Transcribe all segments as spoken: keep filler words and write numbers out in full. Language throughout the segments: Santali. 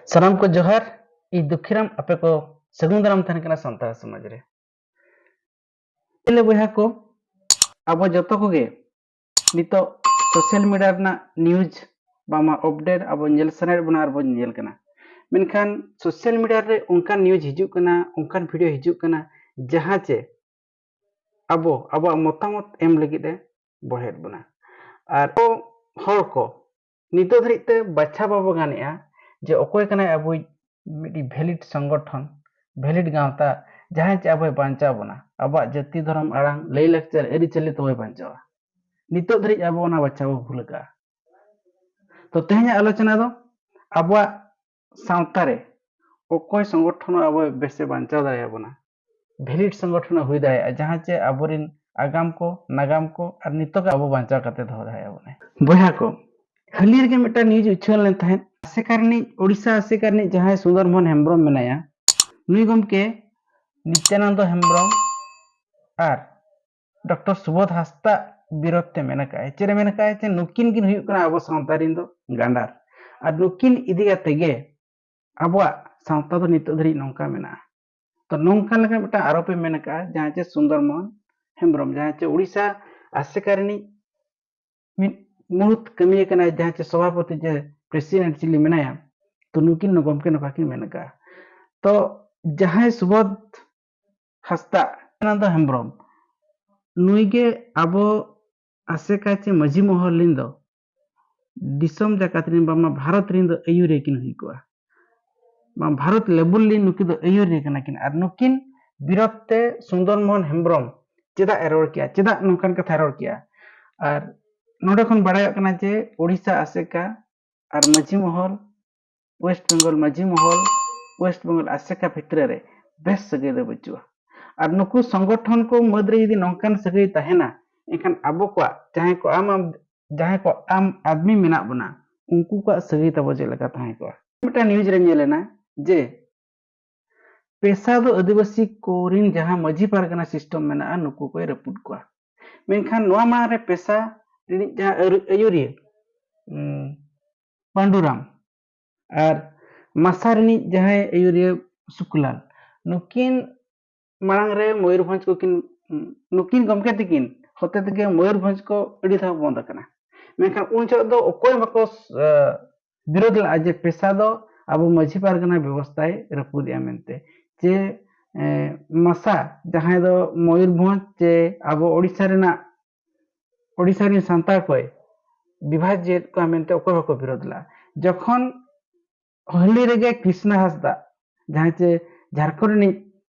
ᱥᱟᱱᱟᱢ ᱠᱚ ᱡᱚᱦᱟᱨ᱾ ᱤᱧ ᱫᱩᱠᱷᱤᱨᱟᱢ, ᱟᱯᱮ ᱠᱚ ᱥᱟᱹᱜᱩᱱ ᱫᱟᱨᱟᱢ ᱛᱟᱦᱮᱱ ᱠᱟᱱᱟ ᱥᱟᱱᱛᱟᱲ ᱥᱚᱢᱟᱡᱽ ᱨᱮ᱾ ᱛᱟᱦᱞᱮ ᱵᱚᱭᱦᱟ ᱠᱚ, ᱟᱵᱚ ᱡᱚᱛᱚ ᱠᱚᱜᱮ ᱱᱤᱛᱚᱜ ᱥᱳᱥᱟᱞ ᱢᱤᱰᱤᱭᱟ ᱨᱮᱱᱟᱜ ᱱᱤᱭᱩᱡᱽ ᱵᱟᱝᱢᱟ ᱟᱯᱰᱮᱴ ᱟᱵᱚ ᱧᱮᱞ ᱥᱟᱱᱟᱭᱮᱫ ᱵᱚᱱᱟ ᱟᱨ ᱵᱚᱱ ᱧᱮᱞ ᱠᱟᱱᱟ᱾ ᱢᱮᱱᱠᱷᱟᱱ ᱥᱳᱥᱟᱞ ᱢᱤᱰᱤᱭᱟ ᱨᱮ ᱚᱱᱠᱟᱱ ᱱᱤᱭᱩᱡᱽ ᱦᱤᱡᱩᱜ ᱠᱟᱱᱟ, ᱚᱱᱠᱟᱱ ᱵᱷᱤᱰᱤᱭᱳ ᱦᱤᱡᱩᱜ ᱠᱟᱱᱟ, ᱡᱟᱦᱟᱸ ᱪᱮ ᱟᱵᱚ ᱟᱵᱚᱣᱟᱜ ᱢᱚᱛᱟᱢᱚᱛ ᱮᱢ ᱞᱟᱹᱜᱤᱫ ᱮ ᱵᱚᱲᱦᱮᱫ ᱵᱚᱱᱟ᱾ ᱟᱨ ᱟᱵᱚ ᱦᱚᱲ ᱠᱚ ᱱᱤᱛᱚᱜ ᱫᱷᱟᱹᱨᱤᱡ ᱛᱮ ᱵᱟᱪᱷᱟᱣ ᱵᱟᱵᱚ ᱜᱟᱱᱮᱜᱼᱟ ᱡᱮ ᱚᱠᱚᱭ ᱠᱟᱱᱟᱭ ᱟᱵᱚᱭᱤᱡ ᱢᱤᱫᱴᱤᱡ ᱵᱷᱮᱞᱤᱰ ᱥᱚᱝᱜᱚᱴᱷᱚᱱ, ᱵᱷᱮᱞᱤᱰ ᱜᱟᱶᱛᱟ, ᱡᱟᱦᱟᱸᱭ ᱪᱮ ᱟᱵᱚᱭ ᱵᱟᱧᱪᱟᱣ ᱵᱚᱱᱟ, ᱟᱵᱚᱣᱟᱜ ᱡᱟᱹᱛᱤ, ᱫᱷᱚᱨᱚᱢ, ᱟᱲᱟᱝ, ᱞᱟᱹᱭ ᱞᱟᱠᱪᱟᱨ, ᱟᱹᱨᱤᱪᱟᱹᱞᱤ ᱛᱟᱵᱚᱭ ᱵᱟᱧᱪᱟᱣᱟ᱾ ᱱᱤᱛᱚᱜ ᱫᱷᱟᱹᱨᱤᱡ ᱟᱵᱚ ᱚᱱᱟ ᱵᱟᱪᱷᱟᱣ ᱵᱚ ᱵᱷᱩᱞ ᱟᱠᱟᱜᱼᱟ᱾ ᱛᱚ ᱛᱮᱦᱮᱧᱟᱜ ᱟᱞᱳᱪᱚᱱᱟ ᱫᱚ ᱟᱵᱚᱣᱟᱜ ᱥᱟᱶᱛᱟ ᱨᱮ ᱚᱠᱚᱭ ᱥᱚᱝᱜᱚᱴᱷᱚᱱ ᱟᱵᱚ ᱵᱮᱥᱮ ᱵᱟᱧᱪᱟᱣ ᱫᱟᱲᱮᱭᱟᱵᱚᱱᱟ, ᱵᱷᱮᱞᱤᱰ ᱥᱚᱝᱜᱚᱴᱷᱚᱱ ᱦᱩᱭ ᱫᱟᱲᱮᱭᱟᱜᱼᱟ, ᱡᱟᱦᱟᱸ ᱪᱮ ᱟᱵᱚᱨᱮᱱ ᱟᱜᱟᱢ ᱠᱚ, ᱱᱟᱜᱟᱢ ᱠᱚ ᱟᱨ ᱱᱤᱛᱚᱜ ᱟᱵᱚ ᱵᱟᱧᱪᱟᱣ ᱠᱟᱛᱮ ᱫᱚᱦᱚ ᱫᱟᱲᱮᱭᱟᱵᱚᱱᱟᱭ᱾ ᱵᱚᱭᱦᱟ ᱠᱚ, ᱦᱟᱹᱞᱤ ᱨᱮᱜᱮ ᱢᱤᱫᱴᱟᱝ ᱱᱤᱭᱩᱡᱽ ᱩᱪᱷᱟᱹᱱ ᱞᱮᱱ ᱛᱟᱦᱮᱸᱫ, ᱟᱥᱮᱠᱟ ᱨᱤᱱᱤᱡ, ᱳᱰᱤᱥᱟ ᱟᱥᱮᱠᱟ ᱨᱤᱱᱤᱡ ᱡᱟᱦᱟᱸᱭ ᱥᱩᱱᱫᱚᱨ ᱢᱳᱦᱚᱱ ᱦᱮᱢᱵᱨᱚᱢ ᱢᱮᱱᱟᱭᱟ, ᱱᱩᱭ ᱜᱚᱢᱠᱮ ᱱᱤᱛᱭᱟᱱᱟᱱᱫᱚ ᱦᱮᱢᱵᱨᱚᱢ ᱟᱨ ᱰᱚᱠᱴᱚᱨ ᱥᱩᱵᱳᱫᱷ ᱦᱟᱸᱥᱫᱟᱜ ᱵᱤᱨᱳᱫᱷ ᱛᱮ ᱢᱮᱱ ᱟᱠᱟᱫᱼᱟᱭ᱾ ᱪᱮᱫ ᱮ ᱢᱮᱱ ᱟᱠᱟᱫᱼᱟᱭ? ᱡᱮ ᱱᱩᱠᱤᱱ ᱠᱤᱱ ᱦᱩᱭᱩᱜ ᱠᱟᱱᱟ ᱟᱵᱚ ᱥᱟᱶᱛᱟ ᱨᱮᱱ ᱫᱚ ᱜᱟᱸᱰᱟᱨ, ᱟᱨ ᱱᱩᱠᱤᱱ ᱤᱫᱤ ᱠᱟᱛᱮ ᱜᱮ ᱟᱵᱚᱣᱟᱜ ᱥᱟᱶᱛᱟ ᱫᱚ ᱱᱤᱛᱚᱜ ᱫᱷᱟᱹᱨᱤᱡ ᱱᱚᱝᱠᱟ ᱢᱮᱱᱟᱜᱼᱟ᱾ ᱛᱚ ᱱᱚᱝᱠᱟ ᱞᱮᱠᱟ ᱢᱤᱫᱴᱟᱝ ᱟᱨᱳᱯ ᱮ ᱢᱮᱱ ᱟᱠᱟᱫᱼᱟ, ᱡᱟᱦᱟᱸ ᱪᱮ ᱥᱩᱱᱫᱚᱨ ᱢᱳᱦᱚᱱ ᱦᱮᱢᱵᱨᱚᱢ, ᱡᱟᱦᱟᱸ ᱪᱮ ᱳᱰᱤᱥᱟ ᱟᱥᱮᱠᱟ ᱨᱤᱱᱤᱡ ᱢᱤᱫ ᱢᱩᱲᱩᱫ ᱠᱟᱹᱢᱤᱭᱟᱹ ᱠᱟᱱᱟᱭ, ᱡᱟᱦᱟᱸ ᱪᱮ ᱥᱚᱵᱷᱟᱯᱚᱛᱤ ᱪᱮ ᱯᱨᱮᱥᱤᱰᱮᱱᱴ ᱪᱤᱞᱤ ᱢᱮᱱᱟᱭᱟ, ᱛᱚ ᱱᱩᱠᱤᱱ ᱜᱚᱢᱠᱮ ᱱᱚᱝᱠᱟ ᱠᱤᱱ ᱢᱮᱱ ᱟᱠᱟᱫᱼᱟ᱾ ᱛᱚ ᱡᱟᱦᱟᱸᱭ ᱥᱩᱵᱳᱫᱷ ᱦᱟᱸᱥᱫᱟᱜ, ᱱᱤᱛᱭᱟᱱᱟᱱᱫᱚ ᱦᱮᱢᱵᱨᱚᱢ, ᱱᱩᱭ ᱜᱮ ᱟᱵᱚ ᱟᱥᱮᱠᱟ ᱪᱮ ᱢᱟᱹᱡᱷᱤ ᱢᱚᱦᱚᱞ ᱨᱤᱱ ᱫᱚ ᱫᱤᱥᱚᱢ ᱡᱟᱠᱟᱛ ᱨᱤᱱ ᱵᱟᱝᱢᱟ ᱵᱷᱟᱨᱚᱛ ᱨᱤᱱ ᱫᱚ ᱟᱹᱭᱩᱨᱤᱭᱟᱹ ᱠᱤᱱ ᱦᱩᱭ ᱠᱚᱜᱼᱟ᱾ ᱵᱟᱝ, ᱵᱷᱟᱨᱚᱛ ᱞᱮᱵᱩᱞ ᱨᱤᱱ ᱱᱩᱠᱤᱱ ᱫᱚ ᱟᱹᱭᱩᱨᱤᱭᱟᱹ ᱠᱟᱱᱟ ᱠᱤᱱ᱾ ᱟᱨ ᱱᱩᱠᱤᱱ ᱵᱤᱨᱳᱫᱷ ᱛᱮ ᱥᱩᱱᱫᱚᱨ ᱢᱳᱦᱚᱱ ᱦᱮᱢᱵᱨᱚᱢ ᱪᱮᱫᱟᱜ ᱮ ᱨᱚᱲ ᱠᱮᱜᱼᱟ, ᱪᱮᱫᱟᱜ ᱱᱚᱝᱠᱟᱱ ᱠᱟᱛᱷᱟᱭ ᱨᱚᱲ ᱠᱮᱜᱼᱟ? ᱟᱨ ᱱᱚᱰᱮ ᱠᱷᱚᱱ ᱵᱟᱲᱟᱭᱚᱜ ᱠᱟᱱᱟ ᱡᱮ ᱳᱰᱤᱥᱟ ᱟᱥᱮᱠᱟ ᱟᱨ ᱢᱟᱹᱡᱷᱤ ᱢᱚᱦᱚᱞ, ᱳᱭᱮᱥᱴ ᱵᱮᱝᱜᱚᱞ ᱢᱟᱹᱡᱷᱤ ᱢᱚᱦᱚᱞ, ᱳᱭᱮᱥᱴ ᱵᱮᱝᱜᱚᱞ ᱟᱥᱮᱠᱟ ᱵᱷᱤᱛᱨᱤ ᱨᱮ ᱵᱮᱥ ᱥᱟᱹᱜᱟᱹᱭ ᱫᱚ ᱵᱟᱹᱪᱩᱜᱼᱟ᱾ ᱟᱨ ᱱᱩᱠᱩ ᱥᱚᱝᱜᱚᱴᱷᱚᱱ ᱠᱚ ᱢᱩᱫᱽ ᱨᱮ ᱡᱩᱫᱤ ᱱᱚᱝᱠᱟᱱ ᱥᱟᱹᱜᱟᱹᱭ ᱛᱟᱦᱮᱱᱟ, ᱮᱱᱠᱷᱟᱱ ᱟᱵᱚ ᱠᱚᱣᱟᱜ ᱡᱟᱦᱟᱸᱭ ᱠᱚ ᱟᱢ, ᱟᱢ, ᱡᱟᱦᱟᱸᱭ ᱠᱚ ᱟᱢ ᱟᱫᱢᱤ ᱢᱮᱱᱟᱜ ᱵᱚᱱᱟ, ᱩᱱᱠᱩ ᱠᱚᱣᱟᱜ ᱥᱟᱹᱜᱟᱹᱭ ᱛᱟᱵᱚ ᱪᱮᱫ ᱞᱮᱠᱟ ᱛᱟᱦᱮᱸ ᱠᱚᱜᱼᱟ? ᱢᱤᱫᱴᱟᱝ ᱱᱤᱭᱩᱡᱽ ᱨᱮ ᱧᱮᱞ ᱮᱱᱟ ᱡᱮ ᱯᱮᱥᱟ ᱫᱚ ᱟᱹᱫᱤᱵᱟᱹᱥᱤ ᱠᱚᱨᱮᱱ ᱡᱟᱦᱟᱸ ᱢᱟᱹᱡᱷᱤ ᱯᱟᱨᱜᱟᱱᱟ ᱥᱤᱥᱴᱮᱢ ᱢᱮᱱᱟᱜᱼᱟ, ᱱᱩᱠᱩ ᱠᱚᱭ ᱨᱟᱹᱯᱩᱫ ᱠᱚᱣᱟ᱾ ᱢᱮᱱᱠᱷᱟᱱ ᱱᱚᱣᱟ ᱢᱟᱲᱟᱝ ᱨᱮ ᱯᱮᱥᱟ ᱨᱤᱱᱤᱡ ᱡᱟᱦᱟᱸ ᱟᱹᱨᱩ-, ᱟᱹᱭᱩᱨᱤᱭᱟᱹ, ᱩᱸ, ᱯᱟᱱᱰᱩᱨᱟᱢ, ᱟᱨ ᱢᱟᱥᱟ ᱨᱤᱱᱤᱡ ᱡᱟᱦᱟᱸᱭ ᱟᱹᱭᱩᱨᱤᱭᱟᱹ ᱥᱩᱠᱞᱟᱞ, ᱱᱩᱠᱤᱱ ᱢᱟᱲᱟᱝ ᱨᱮ ᱢᱚᱭᱩᱨᱵᱷᱚᱸᱡᱽ ᱠᱚ ᱠᱤᱱ, ᱱᱩᱠᱤᱱ ᱜᱚᱢᱠᱮ ᱛᱟᱹᱠᱤᱱ ᱦᱚᱛᱮ ᱛᱮᱜᱮ ᱢᱚᱭᱩᱨᱵᱷᱚᱸᱡᱽ ᱠᱚ ᱟᱹᱰᱤ ᱫᱷᱟᱣ ᱵᱚᱱᱫ ᱟᱠᱟᱱᱟ᱾ ᱢᱮᱱᱠᱷᱟᱱ ᱩᱱ ᱡᱚᱦᱚᱜ ᱫᱚ ᱚᱠᱚᱭ ᱵᱟᱠᱚ, ᱮ, ᱵᱤᱨᱳᱫ ᱞᱮᱫᱼᱟ ᱡᱮ ᱯᱮᱥᱟ ᱫᱚ ᱟᱵᱚ ᱢᱟᱹᱡᱷᱤ ᱯᱟᱨᱜᱟᱱᱟ ᱵᱮᱵᱚᱥᱛᱷᱟᱭ ᱨᱟᱹᱯᱩᱫᱮᱜᱼᱟ ᱢᱮᱱᱛᱮ᱾ ᱡᱮ, ᱮ, ᱢᱟᱥᱟ ᱡᱟᱦᱟᱸᱭ ᱫᱚ ᱢᱚᱭᱩᱨᱵᱷᱚᱸᱡᱽ ᱪᱮ ᱟᱵᱚ ᱳᱰᱤᱥᱟ ᱨᱮᱱᱟᱜ, ᱳᱰᱤᱥᱟ ᱨᱮᱱ ᱥᱟᱱᱛᱟᱲ ᱠᱚᱭ ᱵᱤᱵᱷᱟᱡᱽ ᱮᱫ ᱠᱚᱣᱟ ᱢᱮᱱᱛᱮ ᱚᱠᱚᱭ ᱵᱟᱠᱚ ᱵᱤᱨᱳᱫ ᱞᱮᱫᱼᱟ᱾ ᱡᱚᱠᱷᱚᱱ ᱦᱟᱹᱞᱤ ᱨᱮᱜᱮ ᱠᱨᱤᱥᱱᱟ ᱦᱟᱸᱥᱫᱟ, ᱡᱟᱦᱟᱸᱭ ᱪᱮ ᱡᱷᱟᱲᱠᱷᱚᱸᱰ ᱨᱤᱱᱤᱡ,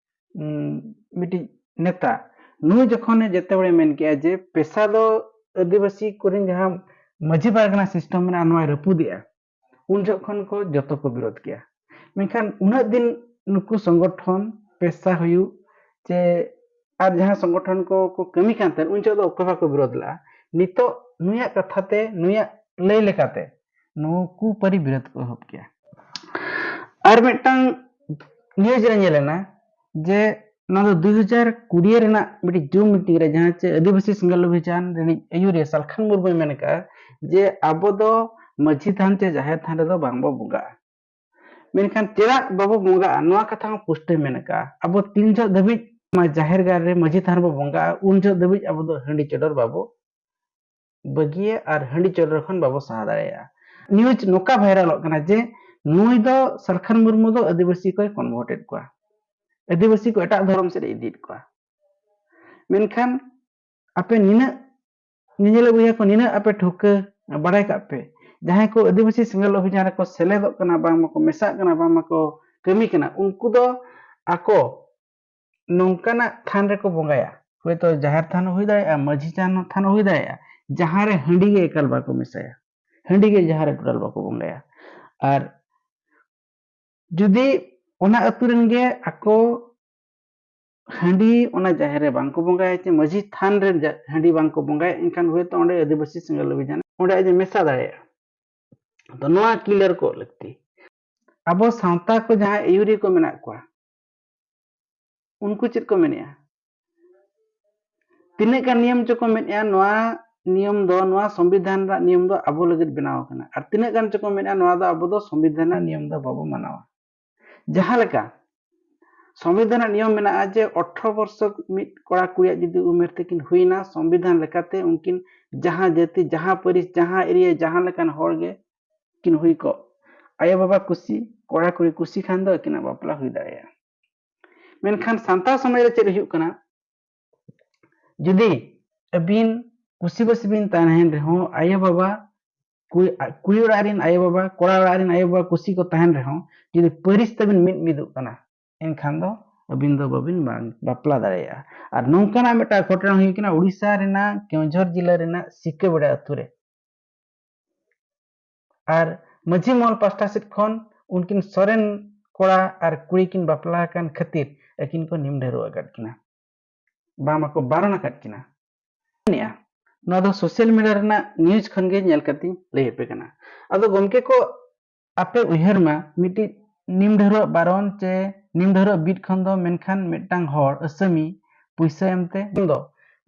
ᱩᱸ, ᱢᱤᱫᱴᱤᱡ ᱱᱮᱛᱟ, ᱱᱩᱭ ᱡᱚᱠᱷᱚᱱᱮ ᱡᱮᱛᱮ ᱵᱮᱲᱮ ᱢᱮᱱ ᱠᱮᱜᱼᱟ ᱡᱮ ᱯᱮᱥᱟ ᱫᱚ ᱟᱹᱫᱤᱵᱟᱹᱥᱤ ᱠᱚᱨᱮᱱ ᱡᱟᱦᱟᱸ ᱢᱟᱹᱡᱷᱤ ᱯᱟᱨᱜᱟᱱᱟ system ᱢᱮᱱᱟᱜᱼᱟ, ᱱᱚᱣᱟᱭ ᱨᱟᱹᱯᱩᱫᱮᱜᱼᱟ, ᱩᱱ ᱡᱚᱠᱷᱚᱱ ᱠᱷᱚᱱ ᱠᱚ ᱡᱚᱛᱚ ᱠᱚ ᱵᱤᱨᱳᱫ ᱠᱮᱜᱼᱟ᱾ ᱢᱮᱱᱠᱷᱟᱱ ᱩᱱᱟᱹᱜ ᱫᱤᱱ ᱱᱩᱠᱩ ᱥᱚᱝᱜᱚᱴᱷᱚᱱ, ᱯᱮᱥᱟ ᱦᱩᱭᱩᱜ ᱪᱮ ᱟᱨ ᱡᱟᱦᱟᱸ ᱥᱚᱝᱜᱚᱴᱷᱚᱱ ᱠᱚ, ᱠᱚ ᱠᱟᱹᱢᱤ ᱠᱟᱱ ᱛᱟᱦᱮᱸᱫ, ᱩᱱ ᱡᱚᱦᱚᱜ ᱫᱚ ᱚᱠᱚᱭ ᱵᱟᱠᱚ ᱵᱤᱨᱳᱫ ᱞᱮᱫᱼᱟ᱾ ᱱᱤᱛᱚᱜ ᱱᱩᱭᱟᱜ ᱠᱟᱛᱷᱟ ᱛᱮ, ᱱᱩᱭᱟᱜ ᱞᱟᱹᱭ ᱞᱮᱠᱟᱛᱮ ᱱᱩᱠᱩ ᱯᱟᱹᱨᱤ ᱵᱤᱨᱳᱫ ᱠᱚ ᱮᱦᱚᱵ ᱠᱮᱜᱼᱟ᱾ ᱟᱨ ᱢᱤᱫᱴᱟᱝ news ᱨᱮ ᱧᱮᱞ ᱮᱱᱟ ᱡᱮ ᱱᱚᱣᱟ ᱫᱚ ᱫᱩ ᱦᱟᱡᱟᱨ ᱠᱩᱲᱤ ᱨᱮᱱᱟᱜ ᱢᱤᱫᱴᱤᱡ Zoom meeting ᱨᱮ, ᱡᱟᱦᱟᱸ ᱪᱮ ᱟᱹᱫᱤᱵᱟᱹᱥᱤ ᱥᱮᱸᱜᱮᱞ ᱚᱵᱷᱤᱡᱟᱱ ᱨᱤᱱᱤᱡ ᱟᱹᱭᱩᱨᱤᱭᱟᱹ ᱥᱟᱞᱠᱷᱟᱱ ᱢᱩᱨᱢᱩᱭ ᱢᱮᱱ ᱟᱠᱟᱫᱼᱟ ᱡᱮ ᱟᱵᱚ ᱫᱚ ᱢᱟᱹᱡᱷᱤ ᱛᱷᱟᱱ ᱪᱮ ᱡᱟᱦᱮᱨ ᱛᱷᱟᱱ ᱨᱮᱫᱚ ᱵᱟᱝᱵᱚ ᱵᱚᱸᱜᱟᱜᱼᱟ᱾ ᱢᱮᱱᱠᱷᱟᱱ ᱪᱮᱫᱟᱜ ᱵᱟᱵᱚ ᱵᱚᱸᱜᱟᱜᱼᱟ, ᱱᱚᱣᱟ ᱠᱟᱛᱷᱟ ᱦᱚᱸ ᱯᱩᱥᱴᱟᱹᱣ ᱢᱮᱱ ᱟᱠᱟᱫᱼᱟ᱾ ᱟᱵᱚ ᱛᱤᱱ ᱡᱚᱦᱚᱜ ᱫᱷᱟᱹᱵᱤᱡ ᱱᱚᱣᱟ ᱡᱟᱦᱮᱨ ᱜᱟᱲ ᱨᱮ ᱢᱟᱹᱡᱷᱤ ᱛᱷᱟᱱ ᱨᱮᱵᱚ ᱵᱚᱸᱜᱟᱜᱼᱟ, ᱩᱱ ᱡᱚᱦᱚᱜ ᱫᱷᱟᱹᱵᱤᱡ ᱟᱵᱚ ᱫᱚ ᱦᱟᱺᱰᱤ ᱪᱚᱰᱚᱨ ᱵᱟᱵᱚ ᱵᱟᱹᱜᱤᱭᱟ ᱟᱨ ᱦᱟᱺᱰᱤ ᱪᱚᱰᱚᱨ ᱠᱷᱚᱱ ᱵᱟᱵᱚ ᱥᱟᱦᱟ ᱫᱟᱲᱮᱭᱟᱜᱼᱟ᱾ News ᱱᱚᱝᱠᱟ ᱵᱷᱟᱭᱨᱟᱞᱚᱜ ᱠᱟᱱᱟ ᱡᱮ ᱱᱩᱭ ᱫᱚ ᱥᱟᱞᱠᱷᱟᱱ ᱢᱩᱨᱢᱩ ᱫᱚ ᱟᱹᱫᱤᱵᱟᱹᱥᱤ ᱠᱚᱭ convert ᱮᱫ ᱠᱚᱣᱟ, ᱟᱹᱫᱤᱵᱟᱹᱥᱤ ᱠᱚ ᱮᱴᱟᱜ ᱫᱷᱚᱨᱚᱢ ᱥᱮᱫ ᱮ ᱤᱫᱤᱭᱮᱫ ᱠᱚᱣᱟ᱾ ᱢᱮᱱᱠᱷᱟᱱ ᱟᱯᱮ ᱱᱤᱱᱟᱹᱜ ᱧᱮᱧᱮᱞ ᱵᱚᱭᱦᱟ ᱠᱚ, ᱱᱤᱱᱟᱹᱜ ᱟᱯᱮ ᱴᱷᱟᱹᱣᱠᱟᱹ ᱵᱟᱲᱟᱭ ᱠᱟᱜ ᱯᱮ, ᱡᱟᱦᱟᱸᱭ ᱠᱚ ᱟᱹᱫᱤᱵᱟᱹᱥᱤ ᱥᱮᱸᱜᱮᱞ ᱚᱵᱷᱤᱡᱟᱱ ᱨᱮᱠᱚ ᱥᱮᱞᱮᱫᱚᱜ ᱠᱟᱱᱟ, ᱵᱟᱝ ᱢᱟᱠᱚ ᱢᱮᱥᱟᱜ ᱠᱟᱱᱟ, ᱵᱟᱝ ᱢᱟᱠᱚ ᱠᱟᱹᱢᱤ ᱠᱟᱱᱟ, ᱩᱱᱠᱩ ᱫᱚ ᱟᱠᱚ ᱱᱚᱝᱠᱟᱱᱟᱜ ᱛᱷᱟᱱ ᱨᱮᱠᱚ ᱵᱚᱸᱜᱟᱭᱟ, ᱦᱚᱭᱛᱳ ᱡᱟᱦᱮᱨ ᱛᱷᱟᱱ ᱦᱚᱸ ᱦᱩᱭ ᱫᱟᱲᱮᱭᱟᱜᱼᱟ, ᱢᱟᱹᱡᱷᱤ ᱛᱷᱟᱱ ᱦᱚᱸ ᱦᱩᱭ ᱫᱟᱲᱮᱭᱟᱜᱼᱟ, ᱡᱟᱦᱟᱸ ᱨᱮ ᱦᱟᱺᱰᱤ ᱜᱮ ᱮᱠᱟᱞ ᱵᱟᱠᱚ ᱢᱮᱥᱟᱭᱟ, ᱦᱟᱺᱰᱤ ᱜᱮ ᱡᱟᱦᱟᱸ ᱨᱮ total ᱵᱟᱠᱚ ᱵᱚᱸᱜᱟᱭᱟ᱾ ᱟᱨ ᱡᱩᱫᱤ ᱚᱱᱟ ᱟᱹᱛᱩ ᱨᱮᱱ ᱜᱮ ᱟᱠᱚ ᱦᱟᱺᱰᱤ ᱚᱱᱟ ᱡᱟᱦᱮᱨ ᱨᱮ ᱵᱟᱝᱠᱚ ᱵᱚᱸᱜᱟᱭᱟ, ᱪᱮ ᱢᱟᱹᱡᱷᱤ ᱛᱷᱟᱱ ᱨᱮ ᱡᱟ-, ᱦᱟᱺᱰᱤ ᱵᱟᱝᱠᱚ ᱵᱚᱸᱜᱟᱭᱟ, ᱮᱱᱠᱷᱟᱱ ᱦᱚᱭᱛᱳ ᱚᱸᱰᱮ ᱟᱹᱫᱤᱵᱟᱹᱥᱤ ᱥᱮᱸᱜᱮᱞ ᱚᱵᱷᱤᱡᱟᱱ ᱚᱸᱰᱮ ᱟᱡ ᱮ ᱢᱮᱥᱟ ᱫᱟᱲᱮᱭᱟᱜᱼᱟ᱾ ᱛᱚ ᱱᱚᱣᱟ clear ᱠᱚᱜ ᱞᱟᱹᱠᱛᱤ᱾ ᱟᱵᱚ ᱥᱟᱶᱛᱟ ᱠᱚ ᱡᱟᱦᱟᱸᱭ ᱟᱹᱭᱩᱨᱤᱭᱟᱹ ᱠᱚ ᱢᱮᱱᱟᱜ ᱠᱚᱣᱟ, ᱩᱱᱠᱩ ᱪᱮᱫ ᱠᱚ ᱢᱮᱱᱮᱜᱼᱟ? ᱛᱤᱱᱟᱹᱜ ᱜᱟᱱ ᱱᱤᱭᱚᱢ ᱪᱚᱠᱚ ᱢᱮᱱᱮᱜᱼᱟ, ᱱᱚᱣᱟ ᱱᱤᱭᱚᱢ ᱫᱚ, ᱱᱚᱣᱟ ᱥᱚᱝᱵᱤᱫᱷᱟᱱ ᱨᱮᱱᱟᱜ ᱱᱤᱭᱚᱢ ᱫᱚ ᱟᱵᱚ ᱞᱟᱹᱜᱤᱫ ᱵᱮᱱᱟᱣ ᱟᱠᱟᱱᱟ, ᱟᱨ ᱛᱤᱱᱟᱹᱜ ᱜᱟᱱ ᱪᱚᱠᱚ ᱢᱮᱱᱟ ᱱᱚᱣᱟ ᱫᱚ ᱟᱵᱚ ᱫᱚ ᱥᱚᱝᱵᱤᱫᱷᱟᱱ ᱨᱮᱱᱟᱜ ᱱᱤᱭᱚᱢ ᱫᱚ ᱵᱟᱵᱚ ᱢᱟᱱᱟᱣᱟ᱾ ᱡᱟᱦᱟᱸ ᱞᱮᱠᱟ ᱥᱚᱝᱵᱤᱫᱷᱟᱱ ᱨᱮᱱᱟᱜ ᱱᱤᱭᱚᱢ ᱢᱮᱱᱟᱜᱼᱟ ᱡᱮ ᱟᱴᱷᱨᱚ ᱵᱚᱨᱥᱚ ᱢᱤᱫ ᱠᱚᱲᱟ ᱠᱩᱲᱤᱭᱟᱜ ᱡᱩᱫᱤ ᱩᱢᱮᱨ ᱛᱟᱹᱠᱤᱱ ᱦᱩᱭᱱᱟ, ᱥᱚᱝᱵᱤᱫᱷᱟᱱ ᱞᱮᱠᱟᱛᱮ ᱩᱱᱠᱤᱱ ᱡᱟᱦᱟᱸ ᱡᱟᱹᱛᱤ, ᱡᱟᱦᱟᱸ ᱯᱟᱹᱨᱤᱥ, ᱡᱟᱦᱟᱸ ᱮᱨᱤᱭᱟ, ᱡᱟᱦᱟᱸ ᱞᱮᱠᱟᱱ ᱦᱚᱲ ᱜᱮ ᱠᱤᱱ ᱦᱩᱭ ᱠᱚᱜ, ᱟᱭᱳ ᱵᱟᱵᱟ ᱠᱩᱥᱤ, ᱠᱚᱲᱟ ᱠᱩᱲᱤ ᱠᱩᱥᱤ ᱠᱷᱟᱱ ᱫᱚ ᱟᱹᱠᱤᱱᱟᱜ ᱵᱟᱯᱞᱟ ᱦᱩᱭ ᱫᱟᱲᱮᱭᱟᱜᱼᱟ᱾ ᱢᱮᱱᱠᱷᱟᱱ ᱥᱟᱱᱛᱟᱲ ᱥᱚᱢᱟᱡᱽ ᱨᱮ ᱪᱮᱫ ᱦᱩᱭᱩᱜ ᱠᱟᱱᱟ, ᱡᱩᱫᱤ ᱟᱹᱵᱤᱱ ᱠᱩᱥᱤ ᱵᱟᱹᱥᱤ ᱵᱤᱱ ᱛᱟᱦᱮᱱ ᱨᱮᱦᱚᱸ, ᱟᱭᱳ ᱵᱟᱵᱟ, ᱠᱩᱲᱤ, ᱠᱩᱲᱤ ᱚᱲᱟᱜ ᱨᱮᱱ ᱟᱭᱳ ᱵᱟᱵᱟ, ᱠᱚᱲᱟ ᱚᱲᱟᱜ ᱨᱮᱱ ᱟᱭᱳ ᱵᱟᱵᱟ ᱠᱩᱥᱤ ᱠᱚ ᱛᱟᱦᱮᱱ ᱨᱮᱦᱚᱸ, ᱡᱩᱫᱤ ᱯᱟᱹᱨᱤᱥ ᱛᱟᱵᱤᱱ ᱢᱤᱫ ᱢᱤᱫᱚᱜ ᱠᱟᱱᱟ, ᱮᱱᱠᱷᱟᱱ ᱫᱚ ᱟᱹᱵᱤᱱ ᱫᱚ ᱵᱟᱵᱤᱱ ᱵᱟᱝ ᱵᱟᱯᱞᱟ ᱫᱟᱲᱮᱭᱟᱜᱼᱟ᱾ ᱟᱨ ᱱᱚᱝᱠᱟᱱᱟᱜ ᱢᱤᱫᱴᱟᱝ ᱜᱷᱚᱴᱚᱱᱟ ᱦᱩᱭ ᱠᱟᱱᱟ ᱩᱲᱤᱥᱥᱟ ᱨᱮᱱᱟᱜ ᱠᱮᱣᱚᱱᱡᱷᱚᱨ ᱡᱤᱞᱟᱹ ᱨᱮᱱᱟᱜ ᱥᱤᱠᱟᱹᱵᱮᱲᱟ ᱟᱹᱛᱩ ᱨᱮ᱾ ᱟᱨ ᱢᱟᱹᱡᱷᱤ ᱢᱚᱦᱚᱞ ᱯᱟᱥᱴᱟ ᱥᱮᱫ ᱠᱷᱚᱱ ᱩᱱᱠᱤᱱ ᱥᱚᱨᱮᱱ ᱠᱚᱲᱟ ᱟᱨ ᱠᱩᱲᱤ ᱠᱤᱱ ᱵᱟᱯᱞᱟ ᱟᱠᱟᱱ ᱠᱷᱟᱹᱛᱤᱨ ᱟᱹᱠᱤᱱ ᱠᱚ ᱱᱤᱢ ᱰᱷᱟᱹᱨᱣᱟᱹᱜ ᱟᱠᱟᱫ ᱠᱤᱱᱟ, ᱵᱟᱝ ᱢᱟᱠᱚ ᱵᱟᱨᱚᱱ ᱟᱠᱟᱫ ᱠᱤᱱᱟ᱾ ᱢᱮᱱᱮᱜᱼᱟ, ᱱᱚᱣᱟ ᱫᱚ ᱥᱳᱥᱟᱞ ᱢᱤᱰᱤᱭᱟ ᱨᱮᱱᱟᱜ ᱱᱤᱭᱩᱡᱽ ᱠᱷᱚᱱ ᱜᱮ ᱧᱮᱞ ᱠᱟᱛᱮᱧ ᱞᱟᱹᱭ ᱟᱯᱮ ᱠᱟᱱᱟ᱾ ᱟᱫᱚ ᱜᱚᱢᱠᱮ ᱠᱚ, ᱟᱯᱮ ᱩᱭᱦᱟᱹᱨ ᱢᱟ, ᱢᱤᱫᱴᱤᱡ ᱱᱤᱢ ᱰᱷᱟᱹᱨᱣᱟᱹᱜ ᱵᱟᱨᱚᱱ ᱪᱮ ᱱᱤᱢ ᱰᱷᱟᱹᱨᱣᱟᱹᱜ ᱵᱤᱫ ᱠᱷᱚᱱ ᱫᱚ ᱢᱮᱱᱠᱷᱟᱱ ᱢᱤᱫᱴᱟᱝ ᱦᱚᱲ ᱟᱹᱥᱟᱹᱢᱤ ᱯᱩᱭᱥᱟᱹ ᱮᱢᱛᱮ ᱫᱚ,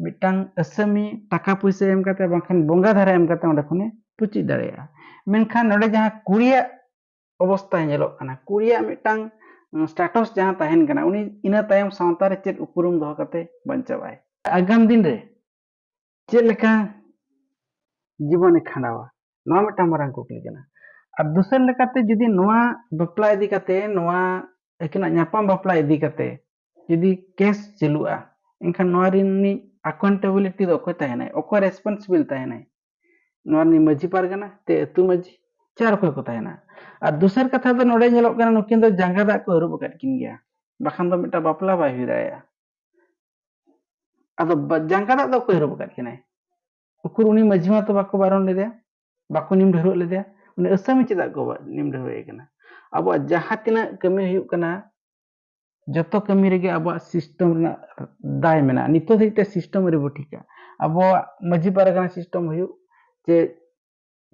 ᱢᱤᱫᱴᱟᱝ ᱟᱹᱥᱟᱹᱢᱤ ᱴᱟᱠᱟ ᱯᱩᱭᱥᱟᱹ ᱮᱢ ᱠᱟᱛᱮ ᱵᱟᱝᱠᱷᱟᱱ ᱵᱚᱸᱜᱟ ᱫᱷᱟᱨᱟ ᱮᱢ ᱠᱟᱛᱮ ᱚᱸᱰᱮ ᱠᱷᱚᱱᱮ ᱯᱩᱪᱩᱡ ᱫᱟᱲᱮᱭᱟᱜᱼᱟ᱾ ᱢᱮᱱᱠᱷᱟᱱ ᱱᱚᱰᱮ ᱡᱟᱦᱟᱸ ᱠᱩᱲᱤᱭᱟᱜ ᱚᱵᱚᱥᱛᱟ ᱧᱮᱞᱚᱜ ᱠᱟᱱᱟ, ᱠᱩᱲᱤᱭᱟᱜ ᱢᱤᱫᱴᱟᱝ, ᱩᱸ, ᱥᱴᱮᱴᱟᱥ ᱡᱟᱦᱟᱸ ᱛᱟᱦᱮᱱ ᱠᱟᱱᱟ, ᱩᱱᱤ ᱤᱱᱟᱹ ᱛᱟᱭᱚᱢ ᱥᱟᱶᱛᱟ ᱨᱮ ᱪᱮᱫ ᱩᱯᱨᱩᱢ ᱫᱚᱦᱚ ᱠᱟᱛᱮ ᱵᱟᱧᱪᱟᱣ ᱟᱭ? ᱟᱜᱟᱢ ᱫᱤᱱ ᱨᱮ ᱪᱮᱫ ᱞᱮᱠᱟ ᱡᱤᱵᱚᱱᱮ ᱠᱷᱟᱸᱰᱟᱣᱟ? ᱱᱚᱣᱟ ᱢᱤᱫᱴᱟᱝ ᱢᱟᱨᱟᱝ ᱠᱩᱠᱞᱤ ᱠᱟᱱᱟ᱾ ᱟᱨ ᱫᱚᱥᱟᱨ ᱞᱮᱠᱟᱛᱮ ᱡᱩᱫᱤ ᱱᱚᱣᱟ ᱵᱟᱯᱞᱟ ᱤᱫᱤ ᱠᱟᱛᱮ, ᱱᱚᱣᱟ ᱟᱹᱠᱤᱱᱟᱜ ᱧᱟᱯᱟᱢ ᱵᱟᱯᱞᱟ ᱤᱫᱤ ᱠᱟᱛᱮ ᱡᱩᱫᱤ ᱠᱮᱥ ᱪᱟᱹᱞᱩᱜᱼᱟ, ᱮᱱᱠᱷᱟᱱ ᱱᱚᱣᱟ ᱨᱤᱱᱤᱡ ᱟᱠᱟᱣᱩᱱᱴᱮᱵᱤᱞᱤᱴᱤ ᱫᱚ ᱚᱠᱚᱭ ᱛᱟᱦᱮᱱᱟᱭ? ᱚᱠᱚᱭ ᱨᱮᱥᱯᱚᱱᱥᱤᱵᱤᱞ ᱛᱟᱦᱮᱱᱟᱭ? ᱱᱚᱣᱟ ᱨᱤᱱᱤᱡ ᱢᱟᱹᱡᱷᱤ ᱯᱟᱨᱜᱟᱱᱟ ᱥᱮ ᱟᱹᱛᱩ ᱢᱟᱹᱡᱷᱤ ᱥᱮ ᱟᱨ ᱚᱠᱚᱭ ᱠᱚ ᱛᱟᱦᱮᱱᱟ? ᱟᱨ ᱫᱚᱥᱟᱨ ᱠᱟᱛᱷᱟ ᱫᱚ ᱱᱚᱰᱮ ᱧᱮᱞᱚᱜ ᱠᱟᱱᱟ, ᱱᱩᱠᱤᱱ ᱫᱚ ᱡᱟᱸᱜᱟ ᱫᱟᱜ ᱠᱚ ᱟᱹᱨᱩᱵ ᱟᱠᱟᱫ ᱠᱤᱱ ᱜᱮᱭᱟ, ᱵᱟᱠᱷᱟᱱ ᱫᱚ ᱢᱤᱫᱴᱟᱝ ᱵᱟᱯᱞᱟ ᱵᱟᱭ ᱦᱩᱭ ᱫᱟᱲᱮᱭᱟᱜᱼᱟ᱾ ᱟᱫᱚ ᱵᱟ-, ᱡᱟᱸᱜᱟ ᱫᱟᱜ ᱫᱚ ᱚᱠᱚᱭ ᱟᱹᱨᱩᱵ ᱟᱠᱟᱫ ᱠᱤᱱᱟᱭ? ᱩᱠᱩᱨ ᱩᱱᱤ ᱢᱟᱹᱡᱷᱤ ᱢᱟᱛᱚ ᱵᱟᱠᱚ ᱵᱟᱨᱚᱱ ᱞᱮᱫᱮᱭᱟ, ᱵᱟᱠᱚ ᱱᱤᱢ ᱰᱷᱟᱹᱨᱣᱟᱹᱜ ᱞᱮᱫᱮᱭᱟ, ᱩᱱᱤ ᱟᱹᱥᱟᱹᱢᱤ ᱪᱮᱫᱟᱜ ᱠᱚ ᱵᱟ-, ᱱᱤᱢ ᱰᱷᱟᱹᱨᱣᱟᱹᱜ ᱮ ᱠᱟᱱᱟ? ᱟᱵᱚᱣᱟᱜ ᱡᱟᱦᱟᱸ ᱛᱤᱱᱟᱹᱜ ᱠᱟᱹᱢᱤ ᱦᱩᱭᱩᱜ ᱠᱟᱱᱟ, ᱡᱚᱛᱚ ᱠᱟᱹᱢᱤ ᱨᱮᱜᱮ ᱟᱵᱚᱣᱟᱜ ᱥᱤᱥᱴᱮᱢ ᱨᱮᱱᱟᱜ ᱫᱟᱭ ᱢᱮᱱᱟᱜᱼᱟ᱾ ᱱᱤᱛᱚᱜ ᱫᱷᱟᱹᱵᱤᱡ ᱛᱮ ᱥᱤᱥᱴᱮᱢ ᱟᱹᱣᱨᱤ ᱵᱚ ᱴᱷᱤᱠᱟ᱾ ᱟᱵᱚᱣᱟᱜ ᱢᱟᱹᱡᱷᱤ ᱯᱟᱨᱜᱟᱱᱟ ᱥᱤᱥᱴᱮᱢ ᱦᱩᱭᱩᱜ, ᱪᱮ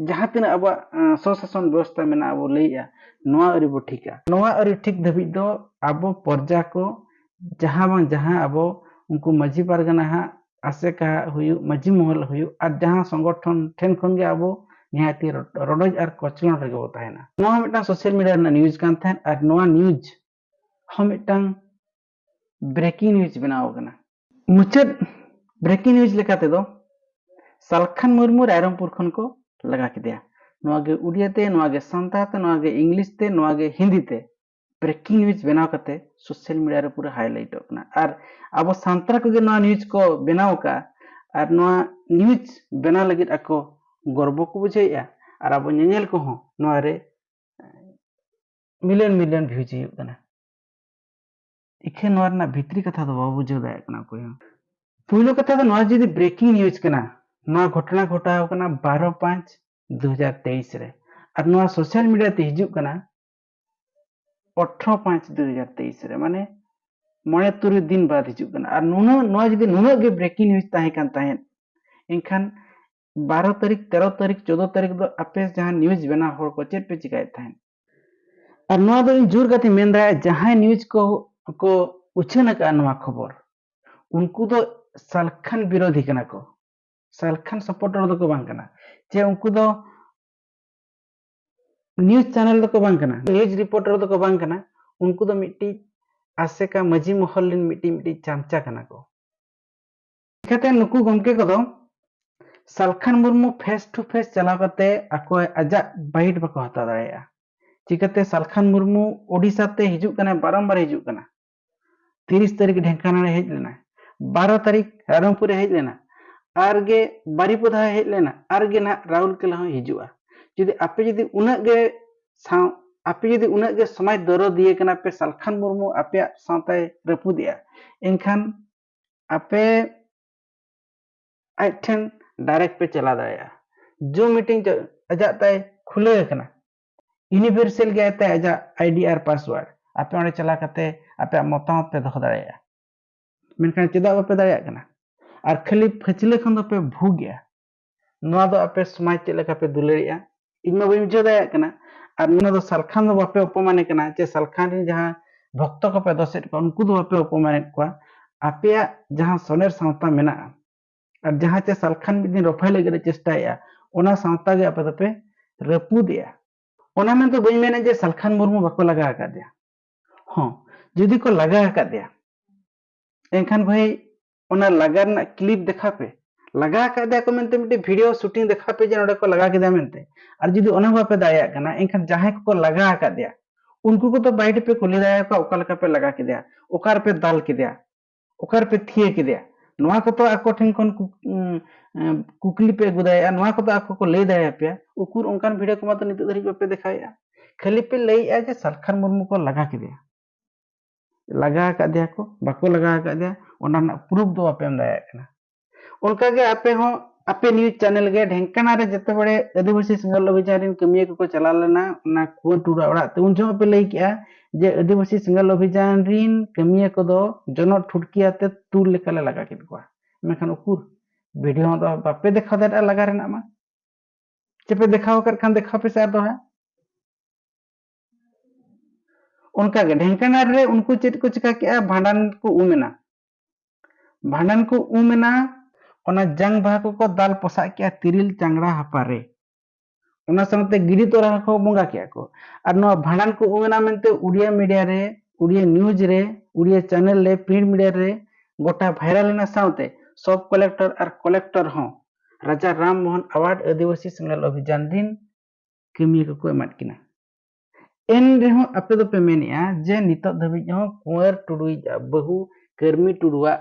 ᱡᱟᱦᱟᱸ ᱛᱤᱱᱟᱹᱜ ᱟᱵᱚᱣᱟᱜ, ᱟᱸ, ᱥᱚᱥᱟᱥᱚᱱ ᱵᱮᱵᱚᱥᱛᱷᱟ ᱢᱮᱱᱟᱜᱼᱟ, ᱵᱚ ᱞᱟᱹᱭᱮᱜᱼᱟ, ᱱᱚᱣᱟ ᱟᱹᱣᱨᱤ ᱵᱚ ᱴᱷᱤᱠᱟ᱾ ᱱᱚᱣᱟ ᱟᱹᱣᱨᱤ ᱴᱷᱤᱠ ᱫᱷᱟᱹᱵᱤᱡ ᱫᱚ ᱟᱵᱚ ᱯᱨᱚᱡᱟ ᱠᱚ ᱡᱟᱦᱟᱸ ᱵᱟᱝ ᱡᱟᱦᱟᱸ ᱟᱵᱚ ᱩᱱᱠᱩ ᱢᱟᱹᱡᱷᱤ ᱯᱟᱨᱜᱟᱱᱟ ᱦᱟᱸᱜ ᱟᱥᱮᱠᱟ ᱦᱩᱭᱩᱜ, ᱢᱟᱹᱡᱷᱤ ᱢᱚᱦᱚᱞ ᱦᱩᱭᱩᱜ, ᱟᱨ ᱡᱟᱦᱟᱸ ᱥᱚᱝᱜᱚᱴᱷᱚᱱ ᱴᱷᱮᱱ ᱠᱷᱚᱱ ᱜᱮ ᱟᱵᱚ ᱱᱤᱦᱟᱹᱛᱤ ᱨᱚ-, ᱨᱚᱰᱚᱡ ᱟᱨ ᱠᱚᱪᱞᱚᱱ ᱨᱮᱜᱮ ᱵᱚ ᱛᱟᱦᱮᱱᱟ᱾ ᱱᱚᱣᱟ ᱦᱚᱸ ᱢᱤᱫᱴᱟᱝ ᱥᱳᱥᱟᱞ ᱢᱤᱰᱤᱭᱟ ᱨᱮᱱᱟᱜ ᱱᱤᱭᱩᱡᱽ ᱠᱟᱱ ᱛᱟᱦᱮᱸᱫ, ᱟᱨ ᱱᱚᱣᱟ ᱱᱤᱭᱩᱡᱽ ᱦᱚᱸ ᱢᱤᱫᱴᱟᱝ ᱵᱨᱮᱠᱤᱝ ᱱᱤᱭᱩᱡᱽ ᱵᱮᱱᱟᱣ ᱟᱠᱟᱱᱟ᱾ ᱢᱩᱪᱟᱹᱫ ᱵᱨᱮᱠᱤᱝ ᱱᱤᱭᱩᱡᱽ ᱞᱮᱠᱟ ᱛᱮᱫᱚ, ᱥᱟᱞᱠᱷᱟᱱ ᱢᱩᱨᱢᱩ ᱨᱟᱭᱨᱚᱝᱯᱩᱨ ᱠᱷᱚᱱ ᱠᱚ ᱞᱟᱜᱟ ᱠᱮᱫᱮᱭᱟ᱾ ᱱᱚᱣᱟ ᱜᱮ ᱩᱰᱤᱭᱟ ᱛᱮ, ᱱᱚᱣᱟ ᱜᱮ ᱥᱟᱱᱛᱟᱲ ᱛᱮ, ᱱᱚᱣᱟ ᱜᱮ ᱤᱝᱞᱤᱥ ᱛᱮ, ᱱᱚᱣᱟ ᱜᱮ ᱦᱤᱱᱫᱤ ᱛᱮ ᱵᱨᱮᱠᱤᱝ ᱱᱤᱭᱩᱡᱽ ᱵᱮᱱᱟᱣ ᱠᱟᱛᱮ ᱥᱳᱥᱟᱞ ᱢᱤᱰᱤᱭᱟ ᱨᱮ ᱯᱩᱨᱟᱹ ᱦᱟᱭᱞᱟᱭᱤᱴᱚᱜ ᱠᱟᱱᱟ᱾ ᱟᱨ ᱟᱵᱚ ᱥᱟᱱᱛᱟᱲ ᱠᱚᱜᱮ ᱱᱚᱣᱟ ᱱᱤᱭᱩᱡᱽ ᱠᱚ ᱵᱮᱱᱟᱣ ᱟᱠᱟᱫᱼᱟ, ᱟᱨ ᱱᱚᱣᱟ ᱱᱤᱭᱩᱡᱽ ᱵᱮᱱᱟᱣ ᱞᱟᱹᱜᱤᱫ ᱟᱠᱚ ᱜᱚᱨᱵᱚ ᱠᱚ ᱵᱩᱡᱷᱟᱹᱣᱮᱫᱼᱟ, ᱟᱨ ᱟᱵᱚ ᱧᱮᱧᱮᱞ ᱠᱚᱦᱚᱸ ᱱᱚᱣᱟ ᱨᱮ ᱢᱤᱞᱤᱭᱚᱱ ᱢᱤᱞᱤᱭᱚᱱ ᱵᱷᱤᱭᱩᱡᱽ ᱦᱩᱭᱩᱜ ᱠᱟᱱᱟ᱾ ᱤᱠᱷᱟᱹᱱ ᱱᱚᱣᱟ ᱨᱮᱱᱟᱜ ᱵᱷᱤᱛᱨᱤ ᱠᱟᱛᱷᱟ ᱫᱚ ᱵᱟᱵᱚ ᱵᱩᱡᱷᱟᱹᱣ ᱫᱟᱲᱮᱭᱟᱜ ᱠᱟᱱᱟ ᱚᱠᱚᱭ ᱦᱚᱸ᱾ ᱯᱩᱭᱞᱩ ᱠᱟᱛᱷᱟ ᱫᱚ, ᱱᱚᱣᱟ ᱡᱩᱫᱤ ᱵᱨᱮᱠᱤᱝ ᱱᱤᱭᱩᱡᱽ ᱠᱟᱱᱟ, ᱱᱚᱣᱟ ᱜᱷᱚᱴᱚᱱᱟ ᱜᱷᱚᱴᱟᱣ ᱠᱟᱱᱟ ᱵᱟᱨᱚ ᱯᱟᱸᱪ ᱫᱩ ᱦᱟᱡᱟᱨ ᱛᱮᱭᱤᱥ ᱨᱮ, ᱟᱨ ᱱᱚᱣᱟ ᱥᱳᱥᱟᱞ ᱢᱤᱰᱤᱭᱟ ᱛᱮ ᱦᱤᱡᱩᱜ ᱠᱟᱱᱟ ᱟᱴᱷᱨᱚ ᱯᱟᱸᱪ ᱫᱩ ᱦᱟᱡᱟᱨ ᱛᱮᱭᱤᱥ ᱨᱮ, ᱢᱟᱱᱮ ᱢᱚᱬᱮ ᱛᱩᱨᱩᱭ ᱫᱤᱱ ᱵᱟᱫ ᱦᱤᱡᱩᱜ ᱠᱟᱱᱟ᱾ ᱟᱨ ᱱᱩᱱᱟᱹᱜ, ᱱᱚᱣᱟ ᱡᱩᱫᱤ ᱱᱩᱱᱟᱹᱜ ᱜᱮ ᱵᱨᱮᱠᱤᱝ ᱱᱤᱭᱩᱡᱽ ᱛᱟᱦᱮᱸ ᱠᱟᱱ ᱛᱟᱦᱮᱸᱫ, ᱮᱱᱠᱷᱟᱱ ᱵᱟᱨᱚ ᱛᱟᱹᱨᱤᱠᱷ, ᱛᱮᱨᱚ ᱛᱟᱹᱨᱤᱠᱷ, ᱪᱳᱫᱽᱫᱳ ᱛᱟᱹᱨᱤᱠᱷ ᱫᱚ ᱟᱯᱮ ᱡᱟᱦᱟᱸ ᱱᱤᱭᱩᱡᱽ ᱵᱮᱱᱟᱣ ᱦᱚᱲ ᱠᱚ ᱪᱮᱫ ᱯᱮ ᱪᱤᱠᱟᱹᱭᱮᱫ ᱛᱟᱦᱮᱸᱫ? ᱟᱨ ᱱᱚᱣᱟ ᱫᱚ ᱤᱧ ᱡᱳᱨ ᱠᱟᱛᱮ ᱢᱮᱱ ᱫᱟᱲᱮᱭᱟᱜᱼᱟ, ᱡᱟᱦᱟᱸᱭ ᱱᱤᱭᱩᱡᱽ ᱠᱚ, ᱠᱚ ᱩᱪᱷᱟᱹᱱ ᱟᱠᱟᱫᱼᱟ ᱱᱚᱣᱟ ᱠᱷᱚᱵᱚᱨ, ᱩᱱᱠᱩ ᱫᱚ ᱥᱟᱞᱠᱷᱟᱱ ᱵᱤᱨᱳᱫᱷᱤ ᱠᱟᱱᱟ ᱠᱚ, ᱥᱟᱞᱠᱷᱟᱱ ᱥᱟᱯᱳᱨᱴᱟᱨ ᱫᱚᱠᱚ ᱵᱟᱝ ᱠᱟᱱᱟ᱾ ᱪᱮ ᱩᱱᱠᱩ ᱫᱚ ᱱᱤᱭᱩᱡᱽ ᱪᱮᱱᱮᱞ ᱫᱚᱠᱚ ᱵᱟᱝ ᱠᱟᱱᱟ, ᱱᱤᱭᱩᱡᱽ ᱨᱤᱯᱳᱨᱴᱟᱨ ᱫᱚᱠᱚ ᱵᱟᱝ ᱠᱟᱱᱟ, ᱩᱱᱠᱩ ᱫᱚ ᱢᱤᱫᱴᱤᱡ ᱟᱥᱮᱠᱟ ᱢᱟᱹᱡᱷᱤ ᱢᱚᱦᱚᱞ ᱨᱮᱱ ᱢᱤᱫᱴᱤᱡ, ᱢᱤᱫᱴᱤᱡ ᱪᱟᱢᱪᱟ ᱠᱟᱱᱟ ᱠᱚ᱾ ᱪᱤᱠᱟᱹᱛᱮ ᱱᱩᱠᱩ ᱜᱚᱢᱠᱮ ᱠᱚᱫᱚ Salkhan Murmu face to face ᱪᱟᱞᱟᱣ ᱠᱟᱛᱮ ᱟᱠᱚ ᱟᱡᱟᱜ ᱵᱟᱭᱤᱴ ᱵᱟᱠᱚ ᱦᱟᱛᱟᱣ ᱫᱟᱲᱮᱭᱟᱜᱼᱟ? ᱪᱤᱠᱟᱹᱛᱮ ᱥᱟᱞᱠᱷᱟᱱ ᱢᱩᱨᱢᱩ ᱳᱰᱤᱥᱟ ᱛᱮ ᱦᱤᱡᱩᱜ ᱠᱟᱱᱟᱭ, ᱵᱟᱨᱚᱢᱵᱟᱨ ᱦᱤᱡᱩᱜ ᱠᱟᱱᱟ? ᱛᱤᱨᱤᱥ ᱛᱟᱹᱨᱤᱠᱷ ᱰᱷᱮᱝᱠᱟᱱᱟᱲᱮ ᱦᱮᱡ ᱞᱮᱱᱟ, ᱵᱟᱨᱚ ᱛᱟᱹᱨᱤᱠᱷ ᱨᱟᱭᱨᱚᱝᱯᱩᱨᱮ ᱦᱮᱡ ᱞᱮᱱᱟ, ᱟᱨ ᱜᱮ ᱵᱟᱨᱤᱯᱚᱫᱟ ᱦᱮᱡ ᱞᱮᱱᱟ, ᱟᱨ ᱜᱮ ᱱᱟᱦᱟᱜ ᱨᱟᱣᱩᱨᱠᱮᱞᱟ ᱦᱚᱸ ᱦᱤᱡᱩᱜᱼᱟ᱾ ᱡᱩᱫᱤ ᱟᱯᱮ ᱡᱩᱫᱤ ᱩᱱᱟᱹᱜ ᱜᱮ ᱥᱟᱶ-, ᱟᱯᱮ ᱡᱩᱫᱤ ᱩᱱᱟᱹᱜ ᱜᱮ ᱥᱚᱢᱟᱡᱽ ᱫᱚᱨᱚᱫᱤᱭᱟᱹ ᱠᱟᱱᱟ ᱯᱮ, ᱥᱟᱞᱠᱷᱟᱱ ᱢᱩᱨᱢᱩ ᱟᱯᱮᱭᱟᱜ ᱥᱟᱶᱛᱟᱭ ᱨᱟᱹᱯᱩᱫᱮᱜᱼᱟ, ᱮᱱᱠᱷᱟᱱ ᱟᱯᱮ ᱟᱡ ᱴᱷᱮᱱ ᱰᱟᱭᱨᱮᱠᱴ ᱯᱮ ᱪᱟᱞᱟᱣ ᱫᱟᱲᱮᱭᱟᱜᱼᱟ᱾ ᱡᱩᱢ ᱢᱤᱴᱤᱝ ᱟᱡᱟᱜ ᱛᱟᱭ ᱠᱷᱩᱞᱟᱹᱣ ᱟᱠᱟᱱᱟ, ᱤᱭᱩᱱᱤᱵᱷᱟᱨᱥᱟᱞ ᱜᱮ ᱛᱟᱭ ᱟᱡᱟᱜ ᱟᱭᱰᱤ ᱟᱨ ᱯᱟᱥᱣᱟᱨᱰ᱾ ᱟᱯᱮ ᱚᱸᱰᱮ ᱪᱟᱞᱟᱣ ᱠᱟᱛᱮ ᱟᱯᱮᱭᱟᱜ ᱢᱚᱛᱟᱢᱚᱛ ᱯᱮ ᱫᱚᱦᱚ ᱫᱟᱲᱮᱭᱟᱜᱼᱟ᱾ ᱢᱮᱱᱠᱷᱟᱱ ᱪᱮᱫᱟᱜ ᱵᱟᱯᱮ ᱫᱟᱲᱮᱭᱟᱜ ᱠᱟᱱᱟ? ᱟᱨ ᱠᱷᱟᱹᱞᱤ ᱯᱷᱟᱹᱪᱞᱟᱹ ᱠᱷᱚᱱ ᱫᱚᱯᱮ ᱵᱷᱩᱜᱮᱜᱼᱟ᱾ ᱱᱚᱣᱟ ᱫᱚ ᱟᱯᱮ ᱥᱚᱢᱟᱡᱽ ᱪᱮᱫ ᱞᱮᱠᱟ ᱯᱮ ᱫᱩᱞᱟᱹᱲᱮᱜᱼᱟ, ᱤᱧ ᱢᱟ ᱵᱟᱹᱧ ᱵᱩᱡᱷᱟᱹᱣ ᱫᱟᱲᱮᱭᱟᱜ ᱠᱟᱱᱟ᱾ ᱟᱨ ᱱᱚᱣᱟ ᱫᱚ ᱥᱟᱞᱠᱷᱟᱱ ᱫᱚ ᱵᱟᱯᱮ ᱚᱯᱚᱢᱟᱱᱮ ᱠᱟᱱᱟ, ᱪᱮ ᱥᱟᱞᱠᱷᱟᱱ ᱨᱮᱱ ᱡᱟᱦᱟᱸ ᱵᱷᱚᱠᱛᱚ ᱠᱚᱯᱮ ᱫᱚᱥᱮᱫ ᱠᱚᱣᱟ, ᱩᱱᱠᱩ ᱫᱚ ᱵᱟᱯᱮ ᱚᱯᱚᱢᱟᱱᱮᱫ ᱠᱚᱣᱟ᱾ ᱟᱯᱮᱭᱟᱜ ᱡᱟᱦᱟᱸ ᱥᱚᱱᱮᱨ ᱥᱟᱶᱛᱟ ᱢᱮᱱᱟᱜᱼᱟ, ᱟᱨ ᱡᱟᱦᱟᱸ ᱪᱮ ᱥᱟᱞᱠᱷᱟᱱ ᱢᱤᱫ ᱫᱤᱱ ᱨᱚᱯᱷᱟᱭ ᱞᱟᱹᱜᱤᱫ ᱮ ᱪᱮᱥᱴᱟᱭᱮᱫᱼᱟ, ᱚᱱᱟ ᱥᱟᱶᱛᱟ ᱜᱮ ᱟᱯᱮ ᱫᱚᱯᱮ ᱨᱟᱹᱯᱩᱫᱮᱜᱼᱟ᱾ ᱚᱱᱟ ᱢᱮᱱᱛᱮ ᱵᱟᱹᱧ ᱢᱮᱱᱟ ᱡᱮ ᱥᱟᱞᱠᱷᱟᱱ ᱢᱩᱨᱢᱩ ᱵᱟᱠᱚ ᱞᱟᱜᱟ ᱟᱠᱟᱫᱮᱭᱟ᱾ ᱦᱚᱸ, ᱡᱩᱫᱤ ᱠᱚ ᱞᱟᱜᱟ ᱟᱠᱟᱫᱮᱭᱟ, ᱮᱱᱠᱷᱟᱱ ᱵᱷᱟᱹᱭ, ᱚᱱᱟ ᱞᱟᱜᱟ ᱨᱮᱱᱟᱜ ᱠᱞᱤᱯ ᱫᱮᱠᱷᱟᱣ ᱯᱮ᱾ ᱞᱟᱜᱟ ᱟᱠᱟᱫᱮᱭᱟ ᱠᱚ ᱢᱮᱱᱛᱮ ᱢᱤᱫᱴᱮᱱ ᱵᱷᱤᱰᱤᱭᱳ ᱥᱩᱴᱤᱝ ᱫᱮᱠᱷᱟᱣ ᱯᱮ ᱡᱮ ᱱᱚᱰᱮ ᱠᱚ ᱞᱟᱜᱟ ᱠᱮᱫᱮᱭᱟ ᱢᱮᱱᱛᱮ᱾ ᱟᱨ ᱡᱩᱫᱤ ᱚᱱᱟ ᱦᱚᱸ ᱵᱟᱯᱮ ᱫᱟᱲᱮᱭᱟᱜ ᱠᱟᱱᱟ, ᱮᱱᱠᱷᱟᱱ ᱡᱟᱦᱟᱸᱭ ᱠᱚᱠᱚ ᱞᱟᱜᱟ ᱟᱠᱟᱫᱮᱭᱟ, ᱩᱱᱠᱩ ᱠᱚᱫᱚ ᱵᱟᱭᱨᱮ ᱯᱮ ᱠᱩᱞᱤ ᱫᱟᱲᱮᱭᱟᱠᱚᱣᱟ, ᱚᱠᱟ ᱞᱮᱠᱟ ᱯᱮ ᱞᱟᱜᱟ ᱠᱮᱫᱮᱭᱟ, ᱚᱠᱟ ᱨᱮᱯᱮ ᱫᱟᱞ ᱠᱮᱫᱮᱭᱟ, ᱚᱠᱟ ᱨᱮᱯᱮ ᱛᱷᱤᱭᱟᱹ ᱠᱮᱫᱮᱭᱟ᱾ ᱱᱚᱣᱟ ᱠᱚᱫᱚ ᱟᱠᱚ ᱴᱷᱮᱱ ᱠᱷᱚᱱ ᱠᱩ-, ᱩᱸ, ᱮᱸ, ᱠᱩᱠᱞᱤ ᱯᱮ ᱟᱹᱜᱩ ᱫᱟᱲᱮᱭᱟᱜᱼᱟ, ᱱᱚᱣᱟ ᱠᱚᱫᱚ ᱟᱠᱚ ᱠᱚ ᱞᱟᱹᱭ ᱫᱟᱲᱮᱭᱟᱯᱮᱭᱟ᱾ ᱩᱠᱩᱨ ᱚᱱᱠᱟᱱ ᱵᱷᱤᱰᱤᱭᱳ ᱠᱚᱢᱟ ᱛᱚ ᱱᱤᱛᱚᱜ ᱫᱷᱟᱹᱨᱤᱡ ᱵᱟᱯᱮ ᱫᱮᱠᱷᱟᱣᱮᱫᱼᱟ᱾ ᱠᱷᱟᱹᱞᱤ ᱯᱮ ᱞᱟᱹᱭᱮᱫᱼᱟ ᱡᱮ ᱥᱟᱞᱠᱷᱟᱱ ᱢᱩᱨᱢᱩ ᱠᱚ ᱞᱟᱜᱟ ᱠᱮᱫᱮᱭᱟ᱾ ᱞᱟᱜᱟ ᱟᱠᱟᱫᱮᱭᱟ ᱠᱚ, ᱵᱟᱠᱚ ᱞᱟᱜᱟ ᱟᱠᱟᱫᱮᱭᱟ, ᱚᱱᱟ ᱨᱮᱱᱟᱜ ᱯᱨᱩᱯᱷ ᱫᱚ ᱵᱟᱯᱮ ᱮᱢ ᱫᱟᱲᱮᱭᱟᱜ ᱠᱟᱱᱟ᱾ ᱚᱱᱠᱟᱜᱮ ᱟᱯᱮ ᱦᱚᱸ ᱟᱯᱮ ᱱᱤᱭᱩᱡᱽ ᱪᱮᱱᱮᱞ ᱜᱮ ᱰᱷᱮᱝᱠᱟᱱᱟ ᱨᱮ ᱡᱮᱛᱮ ᱵᱟᱲᱮ ᱟᱹᱫᱤᱵᱟᱹᱥᱤ ᱥᱮᱸᱜᱮᱞ ᱚᱵᱷᱤᱡᱟᱱ ᱨᱮᱱ ᱠᱟᱹᱢᱤᱭᱟᱹ ᱠᱚᱠᱚ ᱪᱟᱞᱟᱣ ᱞᱮᱱᱟ ᱚᱱᱟ ᱠᱩᱸᱣᱟᱨ ᱴᱩᱰᱩ ᱚᱲᱟᱜ ᱛᱮ, ᱩᱱ ᱡᱚᱦᱚᱜ ᱯᱮ ᱞᱟᱹᱭ ᱠᱮᱜᱼᱟ ᱡᱮ ᱟᱹᱫᱤᱵᱟᱹᱥᱤ ᱥᱮᱸᱜᱮᱞ ᱚᱵᱷᱤᱡᱟᱱ ᱨᱮᱱ ᱠᱟᱹᱢᱤᱭᱟᱹ ᱠᱚᱫᱚ ᱡᱚᱱᱚᱜ ᱴᱷᱩᱴᱠᱤ ᱟᱛᱮ ᱛᱩᱲ ᱞᱮᱠᱟᱞᱮ ᱞᱟᱜᱟ ᱠᱮᱫ ᱠᱚᱣᱟ᱾ ᱢᱮᱱᱠᱷᱟᱱ ᱩᱠᱩᱨ, ᱵᱷᱤᱰᱤᱭᱳ ᱫᱚ ᱵᱟᱯᱮ ᱫᱮᱠᱷᱟᱣ ᱫᱟᱲᱮᱭᱟᱜᱼᱟ ᱞᱟᱜᱟ ᱨᱮᱱᱟᱜ ᱢᱟ᱾ ᱪᱮᱯᱮ ᱫᱮᱠᱷᱟᱣ ᱟᱠᱟᱫ ᱠᱷᱟᱱ ᱫᱮᱠᱷᱟᱣ ᱯᱮᱥᱮ ᱟᱨ ᱫᱚᱦᱲᱟ᱾ ᱚᱱᱠᱟᱜᱮ ᱰᱷᱮᱝᱠᱟᱱᱟᱨ ᱨᱮ ᱩᱱᱠᱩ ᱪᱮᱫ ᱠᱚ ᱪᱤᱠᱟ ᱠᱮᱜᱼᱟ? ᱵᱷᱟᱸᱰᱟᱱ ᱠᱚ ᱩᱢ ᱮᱱᱟ᱾ ᱵᱷᱟᱸᱰᱟᱱ ᱠᱚ ᱩᱢ ᱮᱱᱟ, ᱚᱱᱟ ᱡᱟᱝ ᱵᱟᱦᱟ ᱠᱚᱠᱚ ᱫᱟᱞ ᱯᱚᱥᱟᱜ ᱠᱮᱜᱼᱟ ᱛᱤᱨᱤᱞ ᱪᱟᱝᱲᱟ ᱦᱟᱯᱟ ᱨᱮ᱾ ᱚᱱᱟ ᱥᱟᱶᱛᱮ ᱜᱤᱰᱤ ᱛᱚᱨᱟ ᱦᱚᱸᱠᱚ ᱵᱚᱸᱜᱟ ᱠᱮᱜᱼᱟ ᱠᱚ᱾ ᱟᱨ ᱱᱚᱣᱟ ᱵᱷᱟᱸᱰᱟᱱ ᱠᱚ ᱩᱢ ᱮᱱᱟ ᱢᱮᱱᱛᱮ ᱩᱲᱤᱭᱟ ᱢᱤᱰᱤᱭᱟ ᱨᱮ, ᱩᱲᱤᱭᱟ ᱱᱤᱭᱩᱡᱽ ᱨᱮ, ᱩᱲᱤᱭᱟ ᱪᱮᱱᱮᱞ ᱨᱮ, ᱯᱨᱤᱱᱴ ᱢᱤᱰᱤᱭᱟ ᱨᱮ ᱜᱚᱴᱟ ᱵᱷᱟᱭᱨᱟᱞ ᱮᱱᱟ᱾ ᱥᱟᱶᱛᱮ ᱥᱚᱵ ᱠᱚᱞᱮᱠᱴᱚᱨ ᱟᱨ ᱠᱚᱞᱮᱠᱴᱚᱨ ᱦᱚᱸ ᱨᱟᱡᱟ ᱨᱟᱢ ᱢᱳᱦᱚᱱ ᱟᱣᱟᱨᱰ ᱟᱹᱫᱤᱵᱟᱹᱥᱤ ᱥᱮᱸᱜᱮᱞ ᱚᱵᱷᱤᱡᱟᱱ ᱨᱤᱱ ᱠᱟᱹᱢᱤᱭᱟᱹ ᱠᱚᱠᱚ ᱮᱢᱟᱫ ᱠᱤᱱᱟ᱾ ᱮᱱ ᱨᱮᱦᱚᱸ ᱟᱯᱮ ᱫᱚᱯᱮ ᱢᱮᱱᱮᱜᱼᱟ ᱡᱮ ᱱᱤᱛᱚᱜ ᱫᱷᱟᱹᱵᱤᱡ ᱦᱚᱸ ᱠᱩᱸᱣᱟᱨ ᱴᱩᱰᱩᱭᱤᱡ ᱵᱟᱹᱦᱩ ᱠᱟᱹᱨᱢᱤ ᱴᱩᱰᱩᱣᱟᱜ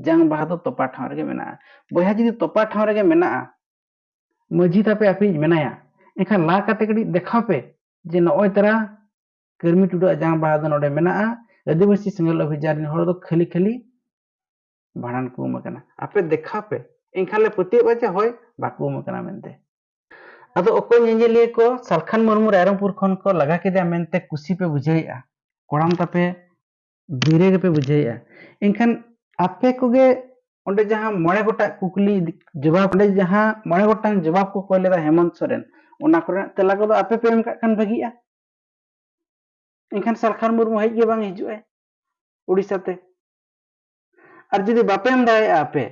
ᱡᱟᱝ ᱵᱟᱦᱟ ᱫᱚ ᱛᱚᱯᱟ ᱴᱷᱟᱶ ᱨᱮᱜᱮ ᱢᱮᱱᱟᱜᱼᱟ᱾ ᱵᱚᱭᱦᱟ, ᱡᱩᱫᱤ ᱛᱚᱯᱟ ᱴᱷᱟᱶ ᱨᱮᱜᱮ ᱢᱮᱱᱟᱜᱼᱟ, ᱢᱟᱹᱡᱷᱤ ᱛᱟᱯᱮ ᱟᱯᱮᱭᱤᱡ ᱢᱮᱱᱟᱭᱟ, ᱮᱱᱠᱷᱟᱱ ᱞᱟ ᱠᱟᱛᱮ ᱠᱟᱹᱴᱤᱡ ᱫᱮᱠᱷᱟᱣ ᱯᱮ ᱡᱮ ᱱᱚᱜᱼᱚᱭ ᱛᱟᱨᱟ ᱠᱟᱹᱨᱢᱤ ᱴᱩᱰᱩᱣᱟᱜ ᱡᱟᱝ ᱵᱟᱦᱟ ᱫᱚ ᱱᱚᱰᱮ ᱢᱮᱱᱟᱜᱼᱟ᱾ ᱟᱹᱫᱤᱵᱟᱹᱥᱤ ᱥᱮᱸᱜᱮᱞ ᱚᱵᱷᱤᱡᱟᱱ ᱨᱮᱱ ᱦᱚᱲ ᱫᱚ ᱠᱷᱟᱹᱞᱤ ᱠᱷᱟᱹᱞᱤ ᱵᱷᱟᱸᱰᱟᱱ ᱠᱚ ᱩᱢ ᱟᱠᱟᱱᱟ᱾ ᱟᱯᱮ ᱫᱮᱠᱷᱟᱣ ᱯᱮ, ᱮᱱᱠᱷᱟᱱ ᱞᱮ ᱯᱟᱹᱛᱭᱟᱹᱜᱼᱟ ᱡᱮ ᱦᱳᱭ, ᱵᱟᱠᱚ ᱩᱢ ᱟᱠᱟᱱᱟ ᱢᱮᱱᱛᱮ᱾ ᱟᱫᱚ ᱚᱠᱚᱭ ᱧᱮᱧᱮᱞᱤᱭᱟᱹ ᱠᱚ ᱥᱟᱞᱠᱷᱟᱱ ᱢᱩᱨᱢᱩ ᱨᱟᱭᱨᱚᱝᱯᱩᱨ ᱠᱷᱚᱱ ᱠᱚ ᱞᱟᱜᱟ ᱠᱮᱫᱮᱭᱟ ᱢᱮᱱᱛᱮ ᱠᱩᱥᱤ ᱯᱮ ᱵᱩᱡᱷᱟᱹᱣᱮᱫᱼᱟ, ᱠᱚᱲᱟᱢ ᱛᱟᱯᱮ ᱜᱤᱨᱟᱹ ᱜᱮᱯᱮ ᱵᱩᱡᱷᱟᱹᱣᱮᱫᱼᱟ, ᱮᱱᱠᱷᱟᱱ ᱟᱯᱮ ᱠᱚᱜᱮ ᱚᱸᱰᱮ ᱡᱟᱦᱟᱸ ᱢᱚᱬᱮ ᱜᱚᱴᱟᱝ ᱠᱩᱠᱞᱤ ᱡᱚᱵᱟᱵ, ᱚᱸᱰᱮ ᱡᱟᱦᱟᱸ ᱢᱚᱬᱮ ᱜᱚᱴᱟᱝ ᱡᱚᱵᱟᱵ ᱠᱚ ᱠᱚᱭ ᱞᱮᱫᱟ ᱦᱮᱢᱚᱱᱛ ᱥᱚᱨᱮᱱ, ᱚᱱᱟ ᱠᱚᱨᱮᱱᱟᱜ ᱛᱮᱞᱟ ᱠᱚᱫᱚ ᱟᱯᱮ ᱯᱮ ᱮᱢ ᱠᱟᱜ ᱠᱷᱟᱱ ᱵᱷᱟᱹᱜᱤᱜᱼᱟ᱾ ᱮᱱᱠᱷᱟᱱ ᱥᱟᱞᱠᱷᱟᱱ ᱢᱩᱨᱢᱩ ᱦᱮᱡ ᱜᱮ ᱵᱟᱝ ᱦᱤᱡᱩᱜᱼᱟᱭ ᱩᱲᱤᱥᱥᱟ ᱛᱮ᱾ ᱟᱨ ᱡᱩᱫᱤ ᱵᱟᱯᱮ ᱮᱢ ᱫᱟᱲᱮᱭᱟᱜᱼᱟ ᱟᱯᱮ,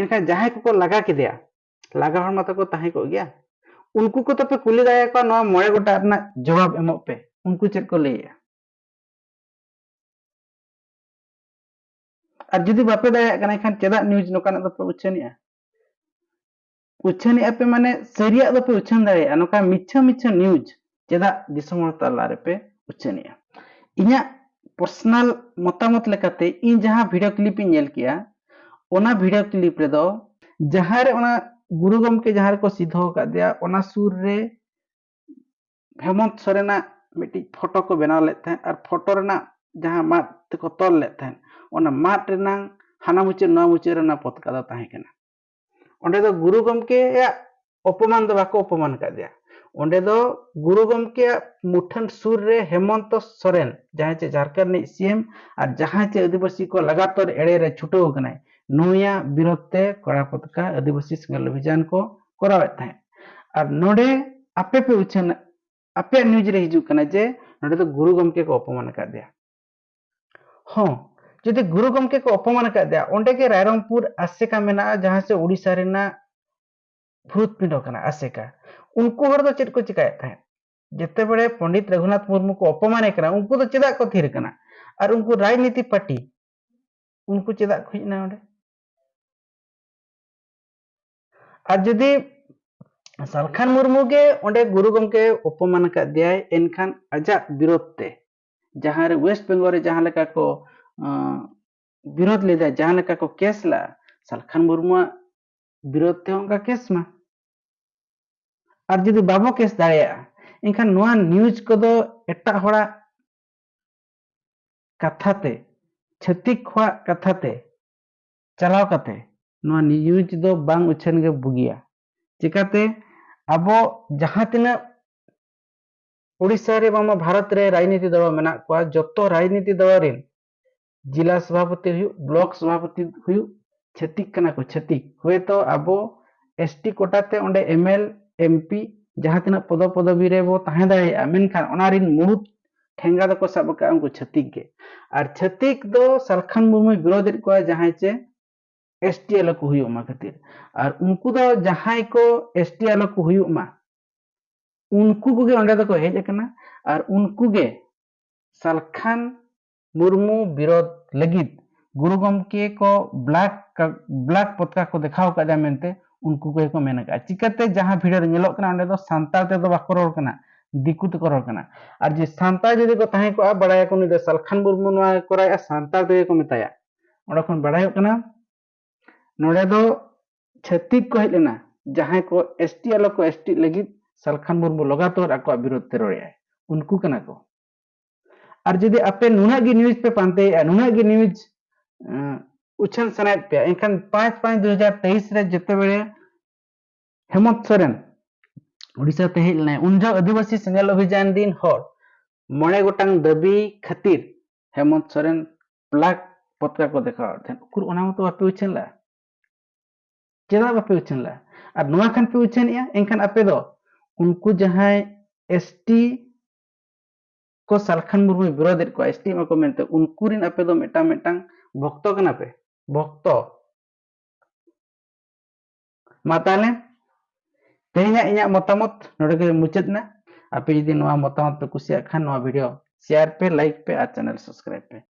ᱮᱱᱠᱷᱟᱱ ᱡᱟᱦᱟᱸᱭ ᱠᱚᱠᱚ ᱞᱟᱜᱟ ᱠᱮᱫᱮᱭᱟ, ᱞᱟᱜᱟ ᱦᱚᱲ ᱢᱟᱛᱚ ᱠᱚ ᱛᱟᱦᱮᱸ ᱠᱚᱜ ᱜᱮᱭᱟ, ᱩᱱᱠᱩ ᱠᱚ ᱛᱟᱯᱮ ᱠᱩᱞᱤ ᱫᱟᱲᱮᱭᱟᱠᱚᱣᱟ ᱱᱚᱣᱟ ᱢᱚᱬᱮ ᱜᱚᱴᱟᱝ ᱨᱮᱱᱟᱜ ᱡᱚᱵᱟᱵ ᱮᱢᱚᱜ ᱯᱮ, ᱩᱱᱠᱩ ᱪᱮᱫ ᱠᱚ ᱞᱟᱹᱭᱮᱜᱼᱟ᱾ ᱟᱨ ᱡᱩᱫᱤ ᱵᱟᱯᱮ ᱫᱟᱲᱮᱭᱟᱜ ᱠᱟᱱᱟ, ᱮᱱᱠᱷᱟᱱ ᱪᱮᱫᱟᱜ ᱱᱤᱭᱩᱡᱽ ᱱᱚᱝᱠᱟᱱᱟᱜ ᱫᱚᱯᱮ ᱩᱪᱷᱟᱹᱱᱮᱜᱼᱟ? ᱩᱪᱷᱟᱹᱱᱮᱜᱼᱟ ᱯᱮ ᱢᱟᱱᱮ ᱥᱟᱹᱨᱤᱭᱟᱜ ᱫᱚᱯᱮ ᱩᱪᱷᱟᱹᱱ ᱫᱟᱲᱮᱭᱟᱜᱼᱟ, ᱱᱚᱝᱠᱟ ᱢᱤᱪᱷᱟᱹ ᱢᱤᱪᱷᱟᱹ ᱱᱤᱭᱩᱡᱽ ᱪᱮᱫᱟᱜ ᱫᱤᱥᱚᱢ ᱦᱚᱲ ᱛᱟᱞᱟ ᱨᱮᱯᱮ ᱩᱪᱷᱟᱹᱱᱮᱜᱼᱟ? ᱤᱧᱟᱹᱜ ᱯᱟᱨᱥᱚᱱᱟᱞ ᱢᱚᱛᱟᱢᱚᱛ ᱞᱮᱠᱟᱛᱮ ᱤᱧ ᱡᱟᱦᱟᱸ ᱵᱷᱤᱰᱤᱭᱳ ᱠᱞᱤᱯ ᱤᱧ ᱧᱮᱞ ᱠᱮᱜᱼᱟ, ᱚᱱᱟ ᱵᱷᱤᱰᱤᱭᱳ ᱠᱞᱤᱯ ᱨᱮᱫᱚ ᱡᱟᱦᱟᱸ ᱨᱮ ᱚᱱᱟ ᱜᱩᱨᱩ ᱜᱚᱢᱠᱮ ᱡᱟᱦᱟᱸ ᱨᱮᱠᱚ ᱥᱤᱫᱷᱚ ᱟᱠᱟᱫᱮᱭᱟ, ᱚᱱᱟ ᱥᱩᱨ ᱨᱮ ᱦᱮᱢᱚᱱᱛ ᱥᱚᱨᱮᱱᱟᱜ ᱢᱤᱫᱴᱤᱡ ᱯᱷᱳᱴᱳ ᱠᱚ ᱵᱮᱱᱟᱣ ᱞᱮᱫ ᱛᱟᱦᱮᱸᱫ ᱟᱨ ᱯᱷᱳᱴᱳ ᱨᱮᱱᱟᱜ ᱡᱟᱦᱟᱸ ᱢᱟᱫ ᱛᱮᱠᱚ ᱛᱚᱞ ᱞᱮᱫ ᱛᱟᱦᱮᱸᱫ, ᱚᱱᱟ ᱢᱟᱫ ᱨᱮᱱᱟᱝ ᱦᱟᱱᱟ ᱢᱩᱪᱟᱹᱫ ᱱᱚᱣᱟ ᱢᱩᱪᱟᱹᱫ ᱨᱮᱱᱟᱜ ᱯᱚᱛᱠᱟ ᱫᱚ ᱛᱟᱦᱮᱸ ᱠᱟᱱᱟ᱾ ᱚᱸᱰᱮ ᱫᱚ ᱜᱩᱨᱩ ᱜᱚᱢᱠᱮᱭᱟᱜ ᱚᱯᱚᱢᱟᱱ ᱫᱚ ᱵᱟᱠᱚ ᱚᱯᱚᱢᱟᱱ ᱟᱠᱟᱫᱮᱭᱟ᱾ ᱚᱸᱰᱮ ᱫᱚ ᱜᱩᱨᱩ ᱜᱚᱢᱠᱮᱭᱟᱜ ᱢᱩᱴᱷᱟᱹᱱ ᱥᱩᱨ ᱨᱮ ᱦᱮᱢᱚᱱᱛᱚ ᱥᱚᱨᱮᱱ, ᱡᱟᱦᱟᱸᱭ ᱪᱮ ᱡᱷᱟᱲᱠᱷᱚᱸᱰ ᱨᱤᱱᱤᱡ ᱥᱤ ᱮᱢ ᱟᱨ ᱡᱟᱦᱟᱸᱭ ᱪᱮ ᱟᱹᱫᱤᱵᱟᱹᱥᱤ ᱠᱚ ᱞᱟᱜᱟᱛᱟᱨ ᱮᱲᱮ ᱨᱮ ᱪᱷᱩᱴᱟᱹᱣ ᱟᱠᱟᱱᱟᱭ, ᱱᱩᱭᱟᱜ ᱵᱤᱨᱳᱫᱷ ᱛᱮ ᱠᱚᱲᱟ ᱯᱚᱛᱠᱟ ᱟᱹᱫᱤᱵᱟᱹᱥᱤ ᱥᱮᱸᱜᱮᱞ ᱚᱵᱷᱤᱡᱟᱱ ᱠᱚ ᱠᱚᱨᱟᱣᱮᱫ ᱛᱟᱦᱮᱸᱫ᱾ ᱟᱨ ᱱᱚᱰᱮ ᱟᱯᱮ ᱯᱮ ᱩᱪᱷᱟᱹᱱ, ᱟᱯᱮᱭᱟᱜ ᱱᱤᱭᱩᱡᱽ ᱨᱮ ᱦᱤᱡᱩᱜ ᱠᱟᱱᱟ ᱡᱮ ᱱᱚᱰᱮ ᱫᱚ ᱜᱩᱨᱩ ᱜᱚᱢᱠᱮ ᱠᱚ ᱚᱯᱚᱢᱟᱱ ᱟᱠᱟᱫᱮᱭᱟ᱾ ᱦᱚᱸ, ᱡᱩᱫᱤ ᱜᱩᱨᱩ ᱜᱚᱢᱠᱮ ᱠᱚ ᱚᱯᱚᱢᱟᱱ ᱟᱠᱟᱫᱮᱭᱟ, ᱚᱸᱰᱮ ᱜᱮ ᱨᱟᱭᱨᱚᱝᱯᱩᱨ ᱟᱥᱮᱠᱟ ᱢᱮᱱᱟᱜᱼᱟ, ᱡᱟᱦᱟᱸ ᱥᱮ ᱳᱰᱤᱥᱟ ᱨᱮᱱᱟᱜ ᱵᱷᱩᱛ ᱯᱤᱸᱰᱚ ᱠᱟᱱᱟ ᱟᱥᱮᱠᱟ᱾ ᱩᱱᱠᱩ ᱦᱚᱲ ᱫᱚ ᱪᱮᱫ ᱠᱚ ᱪᱤᱠᱟᱭᱮᱫ ᱛᱟᱦᱮᱸᱫ? ᱡᱮᱛᱮ ᱵᱮᱲᱮ ᱯᱚᱸᱰᱤᱛ ᱨᱚᱜᱷᱩᱱᱟᱛᱷ ᱢᱩᱨᱢᱩ ᱠᱚ ᱚᱯᱚᱢᱟᱱᱮ ᱠᱟᱱᱟ, ᱩᱱᱠᱩ ᱫᱚ ᱪᱮᱫᱟᱜ ᱠᱚ ᱛᱷᱤᱨ ᱠᱟᱱᱟ? ᱟᱨ ᱩᱱᱠᱩ ᱨᱟᱡᱽᱱᱤᱛᱤ ᱯᱟᱨᱴᱤ, ᱩᱱᱠᱩ ᱪᱮᱫᱟᱜ ᱠᱚ ᱦᱮᱡ ᱮᱱᱟ ᱚᱸᱰᱮ? ᱟᱨ ᱡᱩᱫᱤ ᱥᱟᱞᱠᱷᱟᱱ ᱢᱩᱨᱢᱩ ᱜᱮ ᱚᱸᱰᱮ ᱜᱩᱨᱩ ᱜᱚᱢᱠᱮ ᱚᱯᱚᱢᱟᱱ ᱟᱠᱟᱫ ᱫᱮᱭᱟᱭ, ᱮᱱᱠᱷᱟᱱ ᱟᱡᱟᱜ ᱵᱤᱨᱳᱫᱷ ᱛᱮ, ᱡᱟᱦᱟᱸ ᱨᱮ ᱳᱭᱮᱥᱴ ᱵᱮᱝᱜᱚᱞ ᱨᱮ ᱡᱟᱦᱟᱸ ᱞᱮᱠᱟ ᱠᱚ, ᱟᱸ, ᱵᱤᱨᱳᱫᱷ ᱞᱮᱫᱟ, ᱡᱟᱦᱟᱸ ᱞᱮᱠᱟ ᱠᱚ ᱠᱮᱥ ᱞᱮᱫᱟ, ᱥᱟᱞᱠᱷᱟᱱ ᱢᱩᱨᱢᱩᱣᱟᱜ ᱵᱤᱨᱳᱫᱷ ᱛᱮᱦᱚᱸ ᱚᱱᱠᱟ ᱠᱮᱥ ᱢᱟ᱾ ᱟᱨ ᱡᱩᱫᱤ ᱵᱟᱵᱚ ᱠᱮᱥ ᱫᱟᱲᱮᱭᱟᱜᱼᱟ, ᱮᱱᱠᱷᱟᱱ ᱱᱚᱣᱟ ᱱᱤᱭᱩᱡᱽ ᱠᱚᱫᱚ ᱮᱴᱟᱜ ᱦᱚᱲᱟᱜ ᱠᱟᱛᱷᱟ ᱛᱮ, ᱪᱷᱟᱹᱛᱤᱠ ᱠᱚᱣᱟᱜ ᱠᱟᱛᱷᱟ ᱛᱮ ᱪᱟᱞᱟᱣ ᱠᱟᱛᱮ ᱱᱚᱣᱟ ᱱᱤᱭᱩᱡᱽ ᱫᱚ ᱵᱟᱝ ᱩᱪᱷᱟᱹᱱ ᱜᱮ ᱵᱩᱜᱤᱭᱟ᱾ ᱪᱤᱠᱟᱹᱛᱮ ᱟᱵᱚ ᱡᱟᱦᱟᱸ ᱛᱤᱱᱟᱹᱜ ᱳᱰᱤᱥᱟ ᱨᱮ ᱵᱟᱝᱢᱟ ᱵᱷᱟᱨᱚᱛ ᱨᱮ ᱨᱟᱡᱽᱱᱤᱛᱤ ᱫᱚᱞ ᱢᱮᱱᱟᱜ ᱠᱚᱣᱟ, ᱡᱚᱛᱚ ᱨᱟᱡᱽᱱᱤᱛᱤ ᱫᱚᱞ ᱨᱮᱱ ᱡᱮᱞᱟ ᱥᱚᱵᱷᱟᱯᱚᱛᱤ ᱦᱩᱭᱩᱜ, ᱵᱞᱚᱠ ᱥᱚᱵᱷᱟᱯᱚᱛᱤ ᱦᱩᱭᱩᱜ, ᱪᱷᱟᱹᱛᱤᱠ ᱠᱟᱱᱟ ᱠᱚ, ᱪᱷᱟᱹᱛᱤᱠ᱾ ᱦᱳᱭᱛᱳ ᱟᱵᱚ ᱮᱥ ᱴᱤ ᱠᱳᱴᱟ ᱛᱮ ᱚᱸᱰᱮ ᱮᱢ ᱮᱞ, ᱮᱢ ᱯᱤ, ᱡᱟᱦᱟᱸ ᱛᱤᱱᱟᱹᱜ ᱯᱚᱫᱚ ᱯᱚᱫᱚᱵᱤ ᱨᱮᱵᱚ ᱛᱟᱦᱮᱸ ᱫᱟᱲᱮᱭᱟᱜᱼᱟ, ᱢᱮᱱᱠᱷᱟᱱ ᱚᱱᱟ ᱨᱮᱱ ᱢᱩᱲᱩᱫ ᱴᱷᱮᱸᱜᱟ ᱫᱚᱠᱚ ᱥᱟᱵ ᱟᱠᱟᱫᱼᱟ ᱩᱱᱠᱩ ᱪᱷᱟᱹᱛᱤᱠ ᱜᱮ᱾ ᱟᱨ ᱪᱷᱟᱹᱛᱤᱠ ᱫᱚ ᱥᱟᱞᱠᱷᱟᱱ ᱢᱩᱨᱢᱩᱭ ᱵᱤᱨᱳᱫᱮᱫ ᱠᱚᱣᱟ, ᱡᱟᱦᱟᱸᱭ ᱪᱮ ᱮᱥ ᱴᱤ ᱟᱞᱚ ᱠᱚ ᱦᱩᱭᱩᱜ ᱢᱟ ᱠᱷᱟᱹᱛᱤᱨ᱾ ᱟᱨ ᱩᱱᱠᱩ ᱫᱚ ᱡᱟᱦᱟᱸᱭ ᱠᱚ ᱮᱥ ᱴᱤ ᱟᱞᱚ ᱠᱚ ᱦᱩᱭᱩᱜ ᱢᱟ, ᱩᱱᱠᱩ ᱠᱚᱜᱮ ᱚᱸᱰᱮ ᱫᱚᱠᱚ ᱦᱮᱡ ᱟᱠᱟᱱᱟ᱾ ᱟᱨ ᱩᱱᱠᱩ ᱜᱮ ᱥᱟᱞᱠᱷᱟᱱ ᱢᱩᱨᱢᱩ ᱵᱤᱨᱳᱫ ᱞᱟᱹᱜᱤᱫ ᱜᱩᱨᱩ ᱜᱚᱢᱠᱮ ᱠᱚ ᱵᱞᱟᱠ ᱵᱞᱟᱠ ᱯᱚᱛᱠᱟ ᱠᱚ ᱫᱮᱠᱷᱟᱣ ᱟᱠᱟᱫᱟ ᱢᱮᱱᱛᱮ ᱩᱱᱠᱩ ᱠᱚᱜᱮ ᱠᱚ ᱢᱮᱱ ᱟᱠᱟᱫᱼᱟ᱾ ᱪᱤᱠᱟᱹᱛᱮ ᱡᱟᱦᱟᱸ ᱵᱷᱤᱰᱤᱭᱳ ᱨᱮ ᱧᱮᱞᱚᱜ ᱠᱟᱱᱟ, ᱚᱸᱰᱮ ᱫᱚ ᱥᱟᱱᱛᱟᱲ ᱛᱮᱫᱚ ᱵᱟᱠᱚ ᱨᱚᱲ ᱠᱟᱱᱟ, ᱫᱤᱠᱩ ᱛᱮᱠᱚ ᱨᱚᱲ ᱠᱟᱱᱟ᱾ ᱟᱨ ᱡᱮ ᱥᱟᱱᱛᱟᱲ ᱡᱩᱫᱤ ᱠᱚ ᱛᱟᱦᱮᱸ ᱠᱚᱜᱼᱟ, ᱵᱟᱲᱟᱭᱟᱠᱚ ᱱᱩᱭ ᱫᱚ ᱥᱟᱞᱠᱷᱟᱱ ᱢᱩᱨᱢᱩ ᱱᱚᱣᱟ ᱠᱚᱨᱟᱣᱮᱫᱼᱟ, ᱥᱟᱱᱛᱟᱲ ᱛᱮᱜᱮ ᱠᱚ ᱢᱮᱛᱟᱭᱟ᱾ ᱚᱸᱰᱮ ᱠᱷᱚᱱ ᱵᱟᱲᱟᱭᱚᱜ ᱠᱟᱱᱟ ᱱᱚᱰᱮ ᱫᱚ ᱪᱷᱟᱹᱛᱤᱠ ᱠᱚ ᱦᱮᱡ ᱞᱮᱱᱟ, ᱡᱟᱦᱟᱸᱭ ᱠᱚ ᱮᱥ ᱴᱤ ᱟᱞᱚ ᱠᱚ ᱮᱥ ᱴᱤ ᱞᱟᱹᱜᱤᱫ ᱥᱟᱞᱠᱷᱟᱱ ᱢᱩᱨᱢᱩ ᱞᱟᱜᱟᱛᱟᱨ ᱟᱠᱚᱣᱟᱜ ᱵᱤᱨᱳᱫᱷ ᱛᱮ ᱨᱚᱲᱮᱫᱼᱟᱭ, ᱩᱱᱠᱩ ᱠᱟᱱᱟ ᱠᱚ᱾ ᱟᱨ ᱡᱩᱫᱤ ᱟᱯᱮ ᱱᱩᱱᱟᱹᱜ ᱜᱮ ᱱᱤᱭᱩᱡᱽ ᱯᱮ ᱯᱟᱱᱛᱮᱭᱮᱫᱼᱟ, ᱱᱩᱱᱟᱹᱜ ᱜᱮ ᱱᱤᱭᱩᱡᱽ ᱩᱪᱷᱟᱹᱱ ᱥᱟᱱᱟᱭᱮᱫ ᱯᱮᱭᱟ, ᱮᱱᱠᱷᱟᱱ ᱯᱟᱸᱪ ᱯᱟᱸᱪ ᱫᱩ ᱦᱟᱡᱟᱨ ᱛᱮᱭᱤᱥ ᱨᱮ ᱡᱮᱛᱮ ᱵᱮᱲᱮ ᱦᱮᱢᱚᱱᱛ ᱥᱚᱨᱮᱱ ᱩᱲᱤᱥᱥᱟ ᱛᱮ ᱦᱮᱡ ᱞᱮᱱᱟᱭ, ᱩᱱ ᱡᱚᱦᱚᱜ ᱟᱹᱫᱤᱵᱟᱹᱥᱤ ᱥᱮᱸᱜᱮᱞ ᱚᱵᱷᱤᱡᱟᱱ ᱫᱤᱱ ᱦᱚᱲ ᱢᱚᱬᱮ ᱜᱚᱴᱟᱝ ᱫᱟᱹᱵᱤ ᱠᱷᱟᱹᱛᱤᱨ ᱦᱮᱢᱚᱱᱛ ᱥᱚᱨᱮᱱ ᱵᱞᱟᱠ ᱯᱚᱛᱠᱟ ᱠᱚ ᱫᱮᱠᱷᱟᱣ ᱟᱫ ᱛᱟᱦᱮᱸᱫ᱾ ᱩᱠᱩᱨ ᱚᱱᱟ ᱢᱚᱛᱚ ᱵᱟᱯᱮ ᱩᱪᱷᱟᱹᱱ ᱞᱮᱫᱼᱟ? ᱪᱮᱫᱟᱜ ᱵᱟᱯᱮ ᱩᱪᱷᱟᱹᱱ ᱞᱮᱫᱼᱟ? ᱟᱨ ᱱᱚᱣᱟ ᱠᱷᱟᱱ ᱯᱮ ᱩᱪᱷᱟᱹᱱᱮᱜᱼᱟ, ᱮᱱᱠᱷᱟᱱ ᱟᱯᱮ ᱫᱚ ᱩᱱᱠᱩ ᱡᱟᱦᱟᱸᱭ ᱮᱥ ᱴᱤ ᱠᱚ ᱥᱟᱞᱠᱷᱟᱱ ᱢᱩᱨᱢᱩᱭ ᱵᱤᱨᱳᱫᱮᱫ ᱠᱚᱣᱟ, ᱮᱥ ᱴᱤ ᱮᱢᱟ ᱠᱚ ᱢᱮᱱᱛᱮ, ᱩᱱᱠᱩ ᱨᱤᱱ ᱟᱯᱮ ᱫᱚ ᱢᱤᱫᱴᱟᱝ ᱢᱤᱫᱴᱟᱝ ᱵᱷᱚᱠᱛᱚ ᱠᱟᱱᱟ ᱯᱮ, ᱵᱷᱚᱠᱛᱚ᱾ ᱢᱟ ᱛᱟᱦᱞᱮ ᱛᱮᱦᱮᱧᱟᱜ ᱤᱧᱟᱹᱜ ᱢᱚᱛᱟᱢᱚᱛ ᱱᱚᱰᱮ ᱜᱮ ᱢᱩᱪᱟᱹᱫ ᱮᱱᱟ᱾ ᱟᱯᱮ ᱡᱩᱫᱤ ᱱᱚᱣᱟ ᱢᱚᱛᱟᱢᱚᱛ ᱯᱮ ᱠᱩᱥᱤᱭᱟᱜ ᱠᱷᱟᱱ, ᱱᱚᱣᱟ ᱵᱷᱤᱰᱤᱭᱳ ᱥᱮᱭᱟᱨ ᱯᱮ, ᱞᱟᱭᱤᱠ ᱯᱮ ᱟᱨ ᱪᱮᱱᱮᱞ ᱥᱟᱵᱥᱠᱨᱟᱭᱤᱵ ᱯᱮ᱾